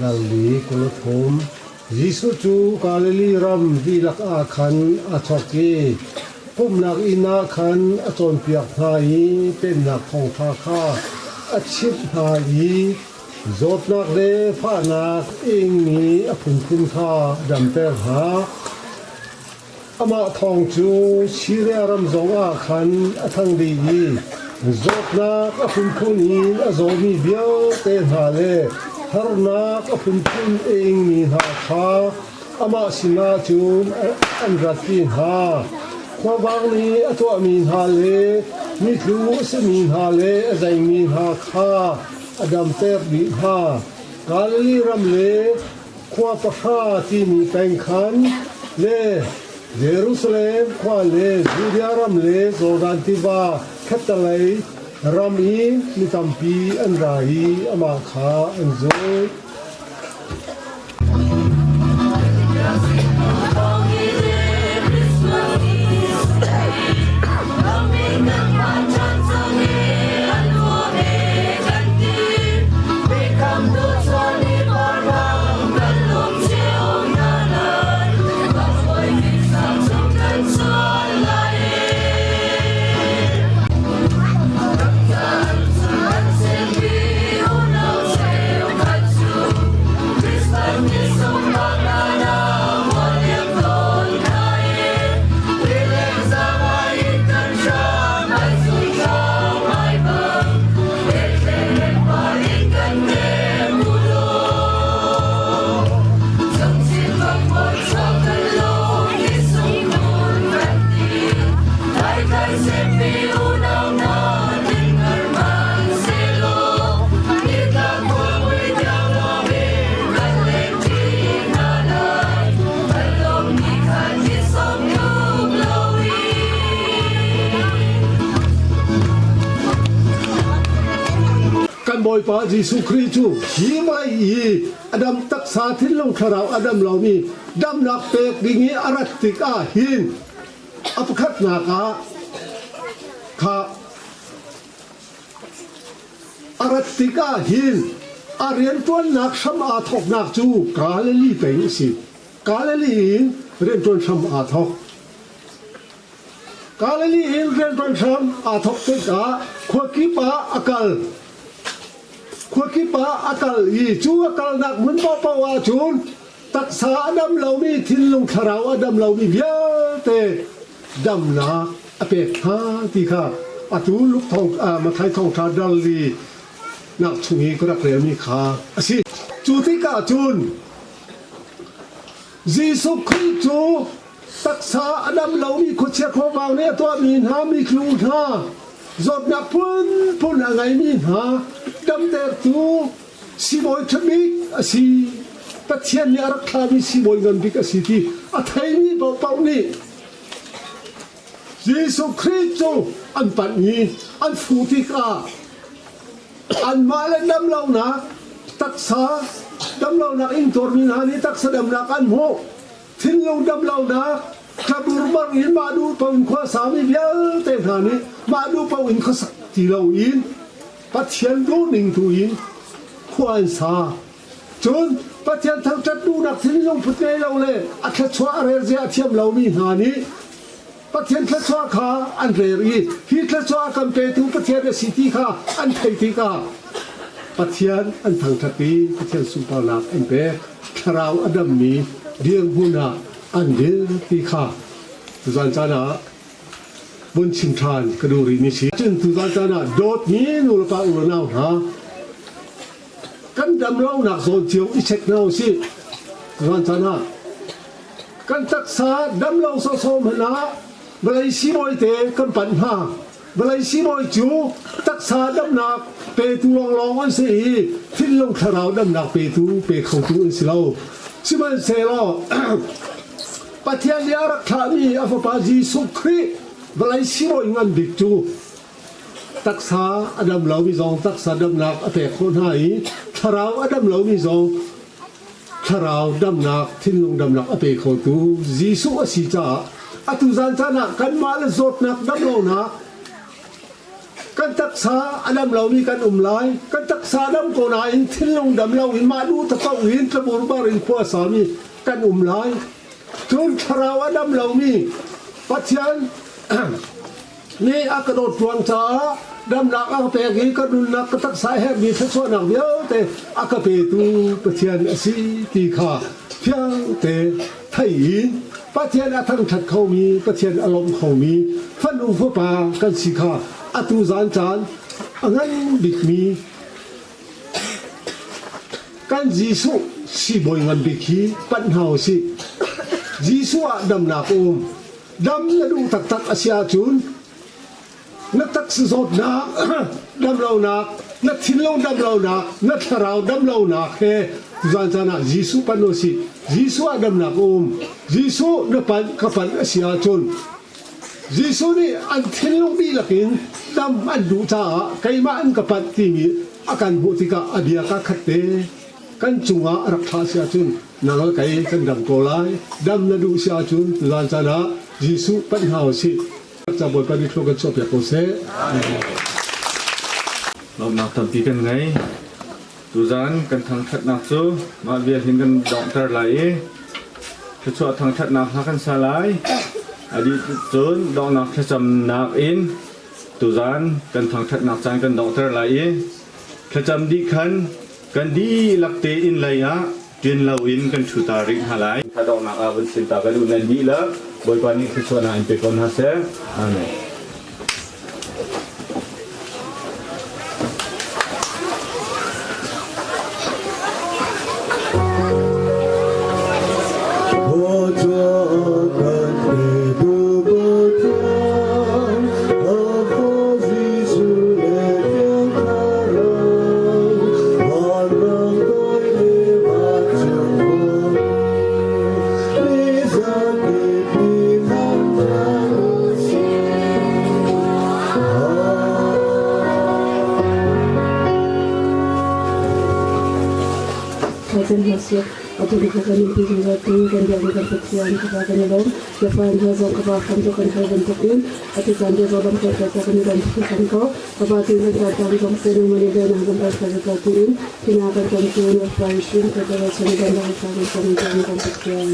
dal li 23 Jesuh cu Galilee ram dihlak ah khan a chawk i pumhnak inn ah khan a cawnpiak hna i Pennak thawngṭha kha a chimh hna i Zawtnak le fahnak ingmi a phunphun kha a damter hna. Amah thawng cu Siria ram zongah khan a thang dih i zawtnak a phunphun in a zawmi vialte hna le harnak a phunphun a ingmi hna kha amah sinah cun an ratpi hna. Khuavang nih a tuahmi hna le mitlu a simi hna le a zeimi hna kha a damter dih hna. Galilee ram le khua pahra timi peng khan le Jerusalem khua le Judea ram le Jordan tiva khattalei ram i mi tampi an ra i amah kha an zulh. Kan Bawipa Jesuh Khrih cu hi vawlei i a dam taksa thinlung thlarau a dam lomi damnak pek ding i a rat tikah hin a pakhatnak ah kha a rat tikah hin a rianṭuannak hram aa thawknak cu Galilee peng a si. Galilee in rianṭuan hram aa thawk. Galilee in rianṭuan hram aa thawk tikah khua kip ah a kal. Khuakip ah a kal i cu a kalnak hmun paohpaoh ah cun taksa a dam lomi thinlung thlarau a dam lomi vialte damnak a pek hna ti kha atu Luke thawng Matthai thawngṭha dal li nak chung i ka rak relmi kha a si. Cu tikah cun Jesuh Khrih cu taksa a dam lomi khuachia khuavang nih a tuahmi hna mitlu hna zawtnak phunphun a ngeimi hna damtertu sibawi ṭhabik a si. Pathian nih a rak thlahmi sibawi ngan bik a si ti a theimi paohpaoh nih Jesuh Khrih cu an panh i an fuh tikah anmah le damlonak taksa damlonak intuarmi hna nih taksa damnak an hmuh. Thinlung damlonak tlabur bang in mah duh paoh in khua sami vialte hna nih mah duh paoh in khuasak ti loin Pathian duhning tu in khua an sa. Cun Pathian thangṭhat duhnak thinlung put ngei lo le a thluachuah a rel zia a thiam lomi hna nih Pathian thluachuah kha an rel i hi thluachuah a kan petu Pathian a si ti kha an theih tikah Pathian an thangṭhat i Pathian sunparnak an pek. Thlarau a dammi dirhmun ah an dir ti kha tuzan caan ah vun chim ṭhan ka duh rihmi si. Cun tuzan caan ah dawtmi nulepa u le nau hna kan dam lonak zawn cio i check hna usih. Tuzan caan ah kan taksa dam lo sawsawh hmanh ah vawlei siibawi te kan panh hna. Vawlei siibawi cu taksa damnak petu lawnglawng an si i thinlung thlarau damnak petu pe khotu an si lo. Sihmanhsehlaw Pathian nih a rak thlahmi a Fapa Jesuh Khrih vawlei siibawi ngan bik cu taksa a dam lomi zong taksa damnak a pek khawh hna i thlarau a dam lomi zong thlarau damnak thinlung damnak a pe khotu Jesuh a si caah atu zan caan ah kanmah le zawtnak damlonak kan taksa a dam lomi kan um lai kan taksa dam ko nain thinlung dam lo in mah duh takau in tlaburbar in khua sami kan um lai cun thlarau a dam lomi Pathian nih a ka dawt ruang caah damnak a ka pek i ka nunnak ka taksa herhmi thluachuahnak vialte a ka petu Pathian a si ti kha fiangte thei in Pathian a thangṭhat khomi Pathian a lawmh khomi fanu fapa kan si kha atu zan caan a ngan bikmi kan Jesuh siibawi ngan bik hi panh hna u sih. Jesuh ah damnak um. Dam na duh taktak a si ahcun na taksa zawtnak, damlonak, na thinlung damlonak, na thlarau damlonak he tuzan caan ah Jesuh pan u sih. Jesuh ah damnak a um. Jesuh na panh ka panh a si ahcun Jesuh nih an thinlung dihlak in dam an duh caah keimah an ka panh timi a kan hmuh tikah a bia kaa khat te kan cungah a rak thlah si ahcun nang le kei kan dam ko lai. Dam na duh si ahcun tuzan caan ah Jesuh panh hna u sih. Ca Bawipa nih thlua kan chuahpiak ko seh. Lawmhnak tampi kan ngei. Tuzan kan thangṭhatnak cu mah vial hin kan donghter lai i thluachuah thangṭhatnak hla kan sa lai. A dih cun donghnak thlacamnak in tuzan kan thangṭhatnak caan kan donghter lai i thlacam dih khan Kan dihlak tein lei ah ṭin loin kan ṭhu ta rih hna lai. Thadonghnak ah vun chim ta kan u nan dihlak Bawipa nih thluachuahnak in pe ko hna seh. Amen. Atu ni kan nunpi zungzal tu kan biakmi kan Pathian ka pa kan i lawm. Na fa hna zong ka pa hram cu kan hal bantukin atu caan te zong ram kan kal kan i lawm hringhran ko. Ka pa tu kan kal tam zong se nangmah nih velnak kan kal kal ko tiin tina kan ton tu na fa hrim ka ka chan kan kan kan kan kan kan Pathian.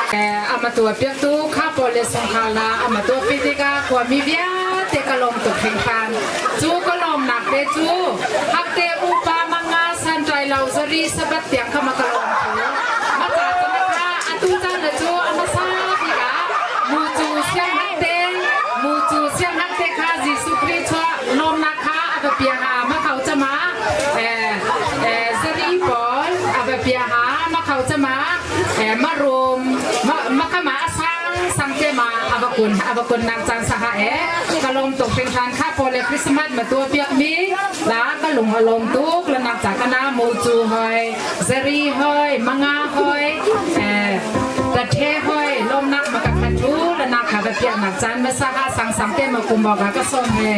Ama tua piaktu kha pawl le sungkhar la ama tua pi tikah khuami vialte ka lawm tuk hringhran. Cu ka lawmnak te cu hakte upa manga santlai lo zari sabat tiang kha ma ka lawm thu. Ma ca cana kha atu caan le cu a hmasa bik ah mucu sianghak te mucu sianghak te kha Jesuh Khrih chuah lawmnak kha a va pia ha ma khau chama zari pawl a va pia ha ma khau chama ma rum ma khama a sang sang te ma a va kun a va kun nak caan saha e ka lawm tuk hringhran kha pawl le Christmas ma tua piak mi la ka lung a lawm tuk la nak ca kana mu cu hoi zari hoi manga hoi ka the hoi lawmnak ma ka khat thu la nak kha va piak nak caan ma saha sang sang te ma kum ka ka som he.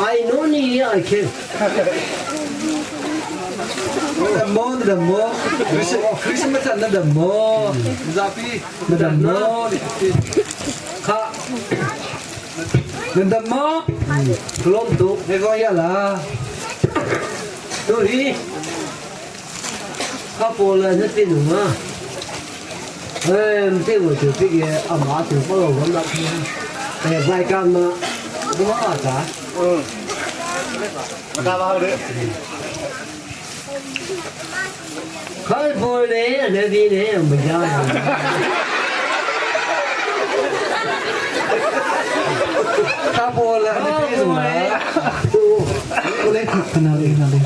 I know ni I can. Damo damo Christmas na damo zapi na damo kha na damo lom tu ne ko ya la Tu hi 他波了那边嘛，哎，这我就这个阿妈就帮我那边，哎，外干嘛，我阿咋？嗯，大包的。开波嘞，那边嘞，没家。他 Kapo la ni pi zung la. Ule khana le na le.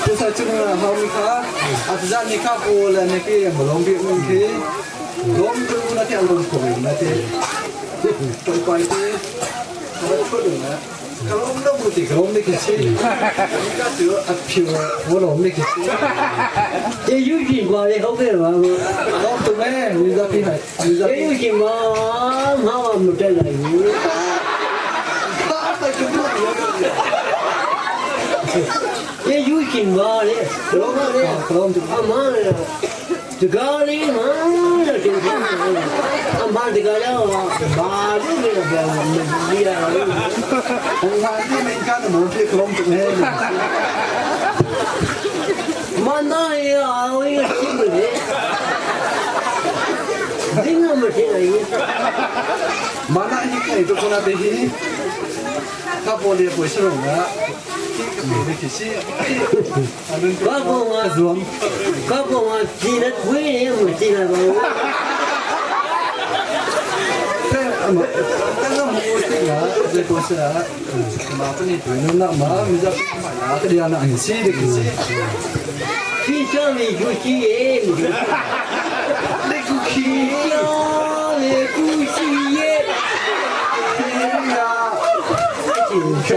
Pusa chung hau mi kha atza ni kha pu le ne pi malong bi mun khi lom tu na te alom ko na te toi pai te ka chu lu na ka lom na bu ti ka lom ne ki chi ka chu a phiu wo lom ne ki chi 这有劲瓜的好个嘛？ lom tu me ni za pi hai ni za 这有劲瓜，妈妈没得来。这有劲瓜的，老嘛的，阿妈的，这个的嘛，这个阿妈这个了，妈就给他不要，没了。 hong han ti men ka na mo pi ka lom tu me 妈那呀，我也听不得，你那么听而已。 mana hi kai tu ko na te hi ka po le po shi rong na ti ka pi ne ki chi anun 搞不我，搞不我进来鬼也没进来吧？ 但是我这个这个是啊，嘛不你对那嘛，你这嘛这里那很细的个是。去上面就去耶，那个去呀，那个去耶，呀，就上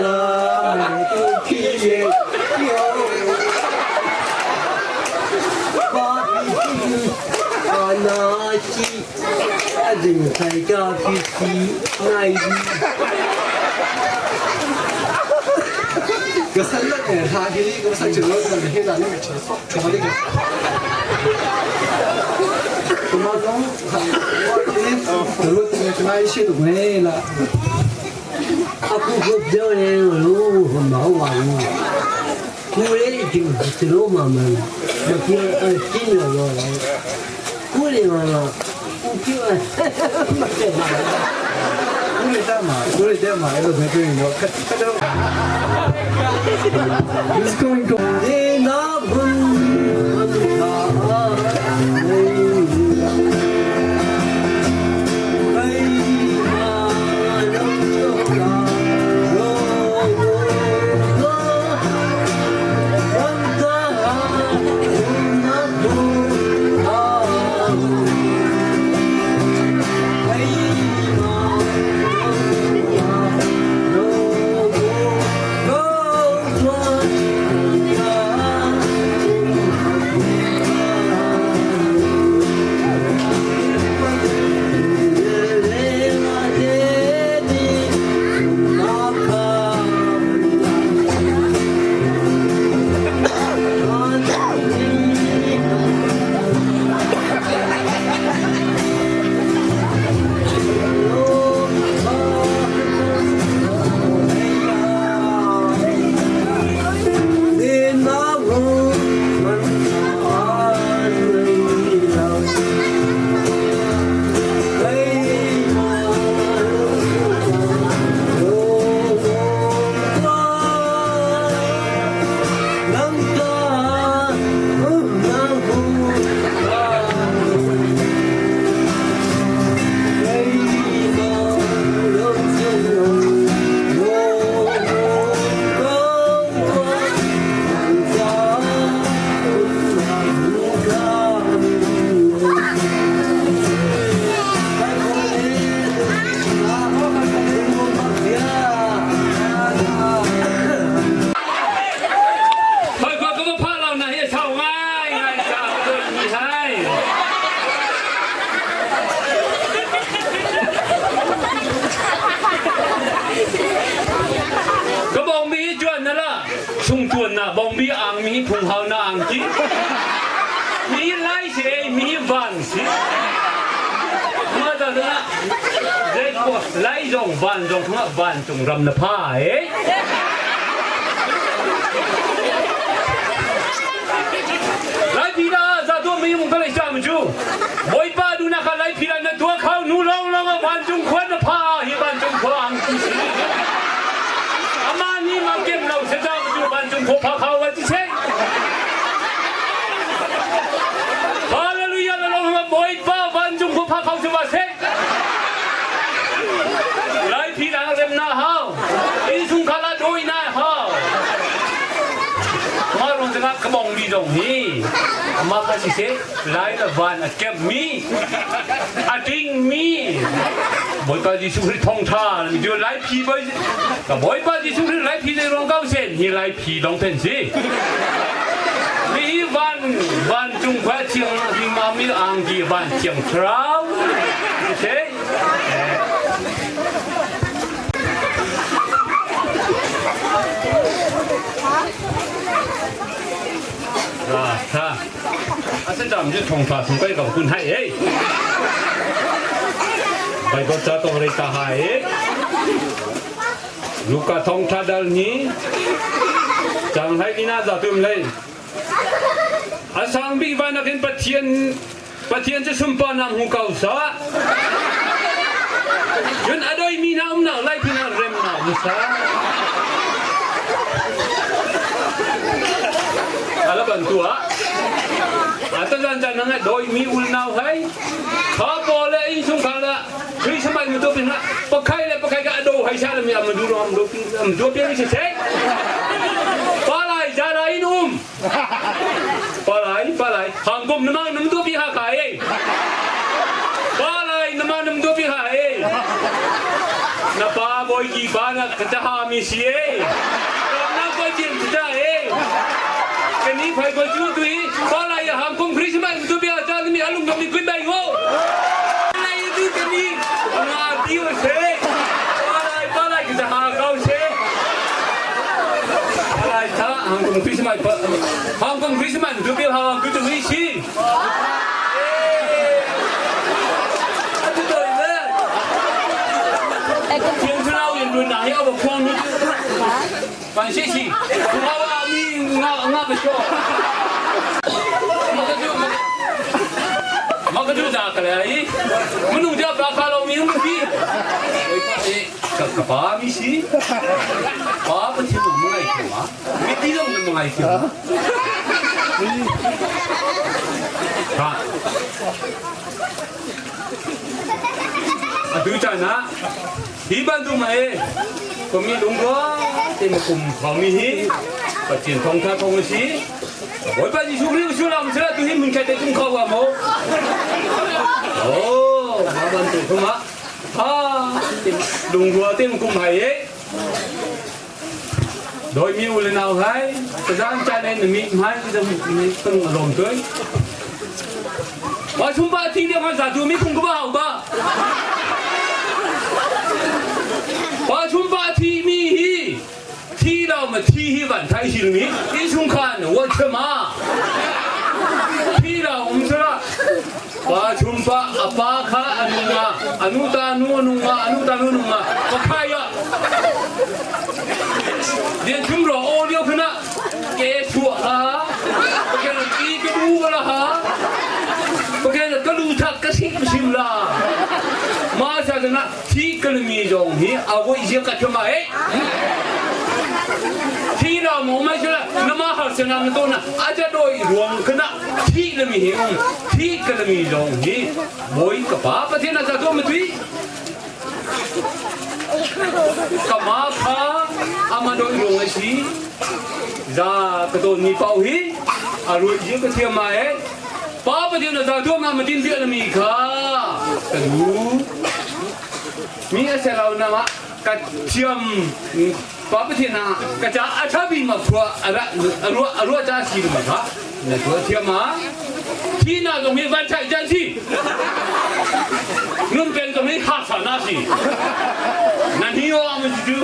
那个去耶，哟，把比去啊那西，啊人才家去去爱的。 个三个哎，他给你个三九个，你黑的那个车，什么那个？什么东？我给你，走路去买一些东西了。 啊，不过表呢，我很好玩。古来就这老妈妈，那叫呃进了个来，古来嘛嘛，不叫没得嘛。 古来带嘛，古来带嘛，那个没对着，看看到。It's going to. 那不 Ka bong mi chuan na la chung tuan na bong mi ang mi phung hau na ang chi mi lai se mi van si ma da na dei ko lai zong van zong thung van chung ram na pha e. su ba se. Lai phi lang rem na hau. Inn chung khala doi na hau. Ma rong tanga kabong mi dong hi. Ma ka si se lai la van a kep mi a ding mi Bawipa Jesuh Khrih thawngtha mi cu lai phi boi ka Bawipa Jesuh Khrih lai phi zei ruang kau sen hi lai phi dong pen si mi hi van van cung khua thiang hi ma mi angki van thiang thlarau se Ra tha Asa jam ju thong tha sung kai ka kun hai ei Bible cha tong rei ta hai ei Luka thong tha dal ni chang hai ni na za tum lei Asang bik van akin Pathian Pathian cu sumpa nang hu kau sa Cun adoi mi na um nak lai pin ah rem na mu sa Ala bantu ah Ata zan zan nang doi mi ul nau hai Kha po le in sung kha la Christmas mu to pin ha pakhai le pakhai ka ado hai sa le mi am du rom do pi am do pi mi se se Palai jara in um Palai palai hangkom nama nam do pi ha ka e Palai nama nam do pi ha e Na pa boy ki pa na ka ha mi si e Na ko jin ta e Kani phai ko chu tui palai hangkom Christmas do pi ha cha mi alung do mi kui bai ngo Palai tu kani nga ti o se Palai palai ki ha kau se Palai tha hangkom Christmas hangkom Christmas do pi ha ku tu mi si 天出老远轮哪要不空你？反谢谢，我话你我我不说。မကတူဇာကလေးမနုကြပါခါလုံးမင်းမပြီးကဘာမီစီဘာပချင်မငိုက်ချင်မမတီတော့မငိုက်ချင်ဟာအတူချာနာဒီဘန်တူမဲကိုမီလုံကောတင်မကုမ်ခေါမီဟီပချင်ထုံခါထုံစီဘိုးပါကြီးရှုခရီရှုလာမစလာတူဟိမင်ခတဲ့ကုမ်ခေါဝါမောအိုးမဘန်တူခမဟာလုံကောတင်ကုမ်ဟိုင်โดยมีอุลนาวให้จะจ้างจานในมีไม้จะมีตึงลมด้วยว่าชุมบาทีเดียวกันสาธุมีคุงก็บ้าบ้าว่าชุมบาทีมีฮีทีเรามาทีฮีวันไทยสิมีอีชุงคันว่าเชมาทีเราอุมสระว่าชุมปะอปาคาอนุงาอนุตานุอนุงาอนุตานุนุงาปะขายะเรียนชุมรอโอเดียวขณะเกชัวฮะปะแกนตีกระดูกละฮะปะแกนกระดูทักกระซิบซิมลามาจากนะที่กระมีจงฮีเอาไว้เสียกัดมาเอ๊ะที่เรามองไม่ใช่ละน้ำมาหักเสนามตัวนะอาจจะโดยรวมขณะที่กระมีองที่กระมีจงฮีบอยกับป้าประเทศน่าจะตัวมันตุยกมาคาอามาโดยรวมไอ้สีဇာကတော့နီပေါဟီအရုကြီးကတိမရဲ့ပါပတိနဇာတို့မမတင်ပြနမီခါတလူမိအဆလောနမကချမ်ပါပတိနာကကြအထဘီမဖွာအရအရုအရုကြစီမခါနတို့တီမทีน่าตรงนี้วันชัยจันทีนุ่นเป็นตรงนี้ขาดสานาสินั่นที่ว่ามันจู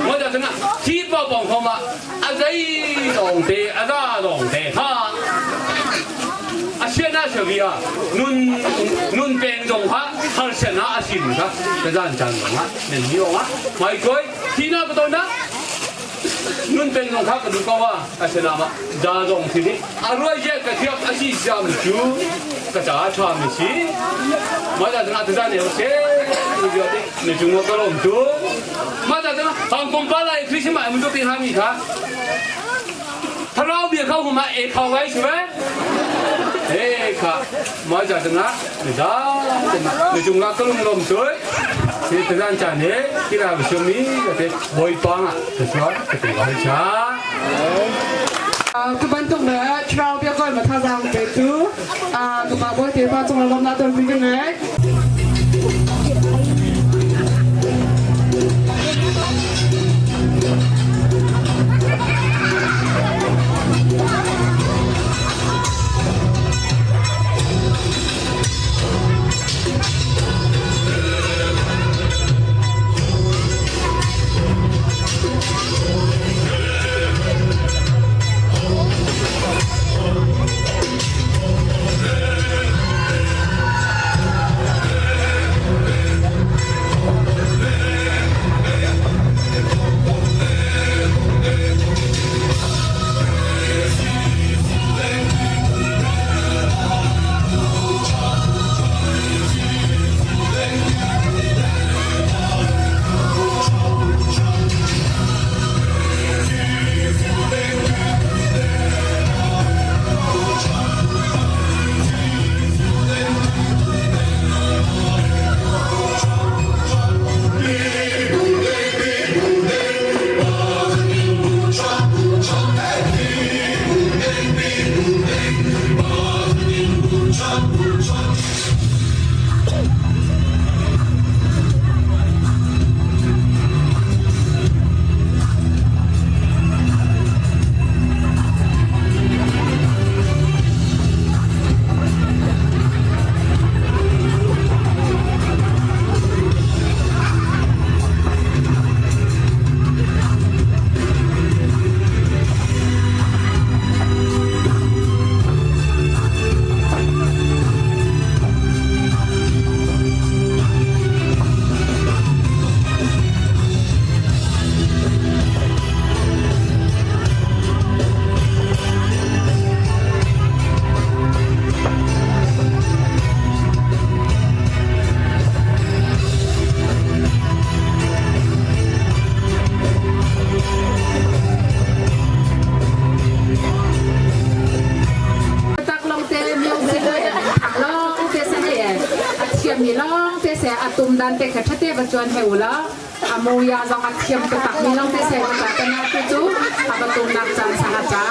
我就真啊，天包帮เขามา阿仔当地阿仔当地哈，阿现那小比啊，นุ่นนุ่นเป็นตรงฮะฮาเชนะอาชินครับจะด้านจันทร์ฮะเนี่ยนี่ว่าไม่เคยที่น่าก็ตอนนั้นนุ่นเป็นตรงครับก็ดูก็ว่าอาเชนะมาจาตรงที่นี่อร่อยเยอะกระเทียมอาชีจามจูกระจาชามิชีมาจากนั้นจะเนี่ยเสียดูดิในจุงก็ลงจูมาจากนั้นทางกรมป่าไร่คริสต์มามันดูเป็นฮามีค่ะถ้าเราเบียร์เข้ามาเอเข้าไว้ใช่ไหม He kha ma ja na za na chung la kalung lom toi he tazan chan he kira bisumi te boy pa nga te swa te ba cha. Ka bantuk le thlarau bia koi ma thazang pe tu ka pa boy te pa chung lom na ton pin ka ngai. Tak long te music long te sa he a thiam mi long te se a tum dan te kha thate ba chuan he ula amuya zong a thiam ka tak mi long te se ka ta na tu chu a ba tum nak chan sa ha cha.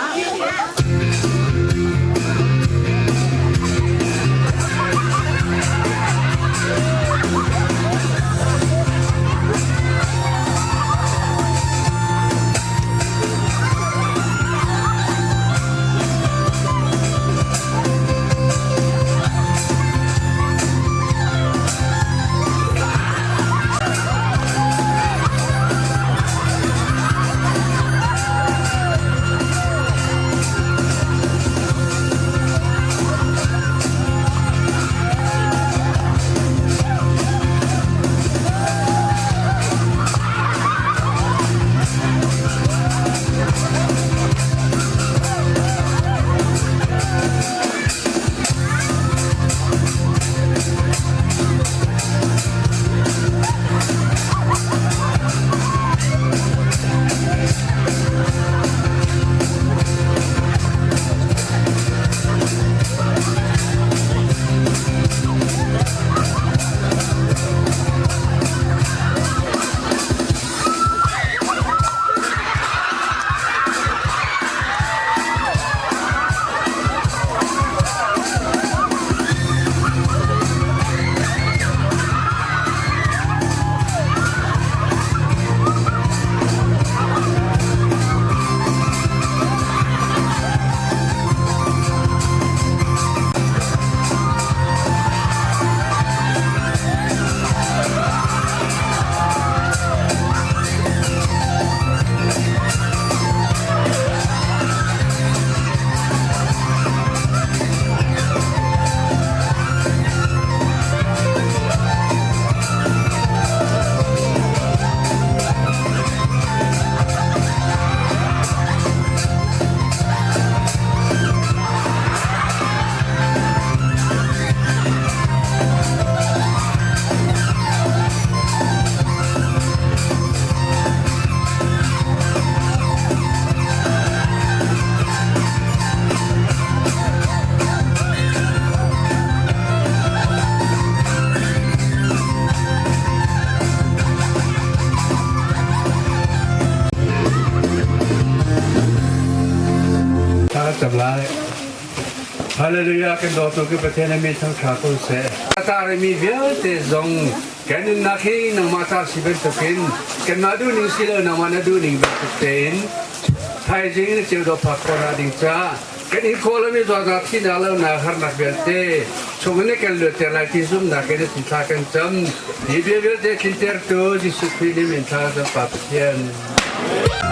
Kan cam lai. Hallelujah kan dawtu kan Pathian a min thangṭha ko seh. A tarimi vialte zong kan nunnak hi nangmah ta si bantukin kanmah duhning si lo nangmah na duhning bantuk tein thaizing na ceu dawh phak khawh ding caah kan in khawh lomi zawtnak thihnak lonak harnak vialte chung in kan luatter lai ti zumhnak in a thla kan cam. Hi bia vialte tlintertu Jesuh Khrih nih min thla cam Pa Pathian.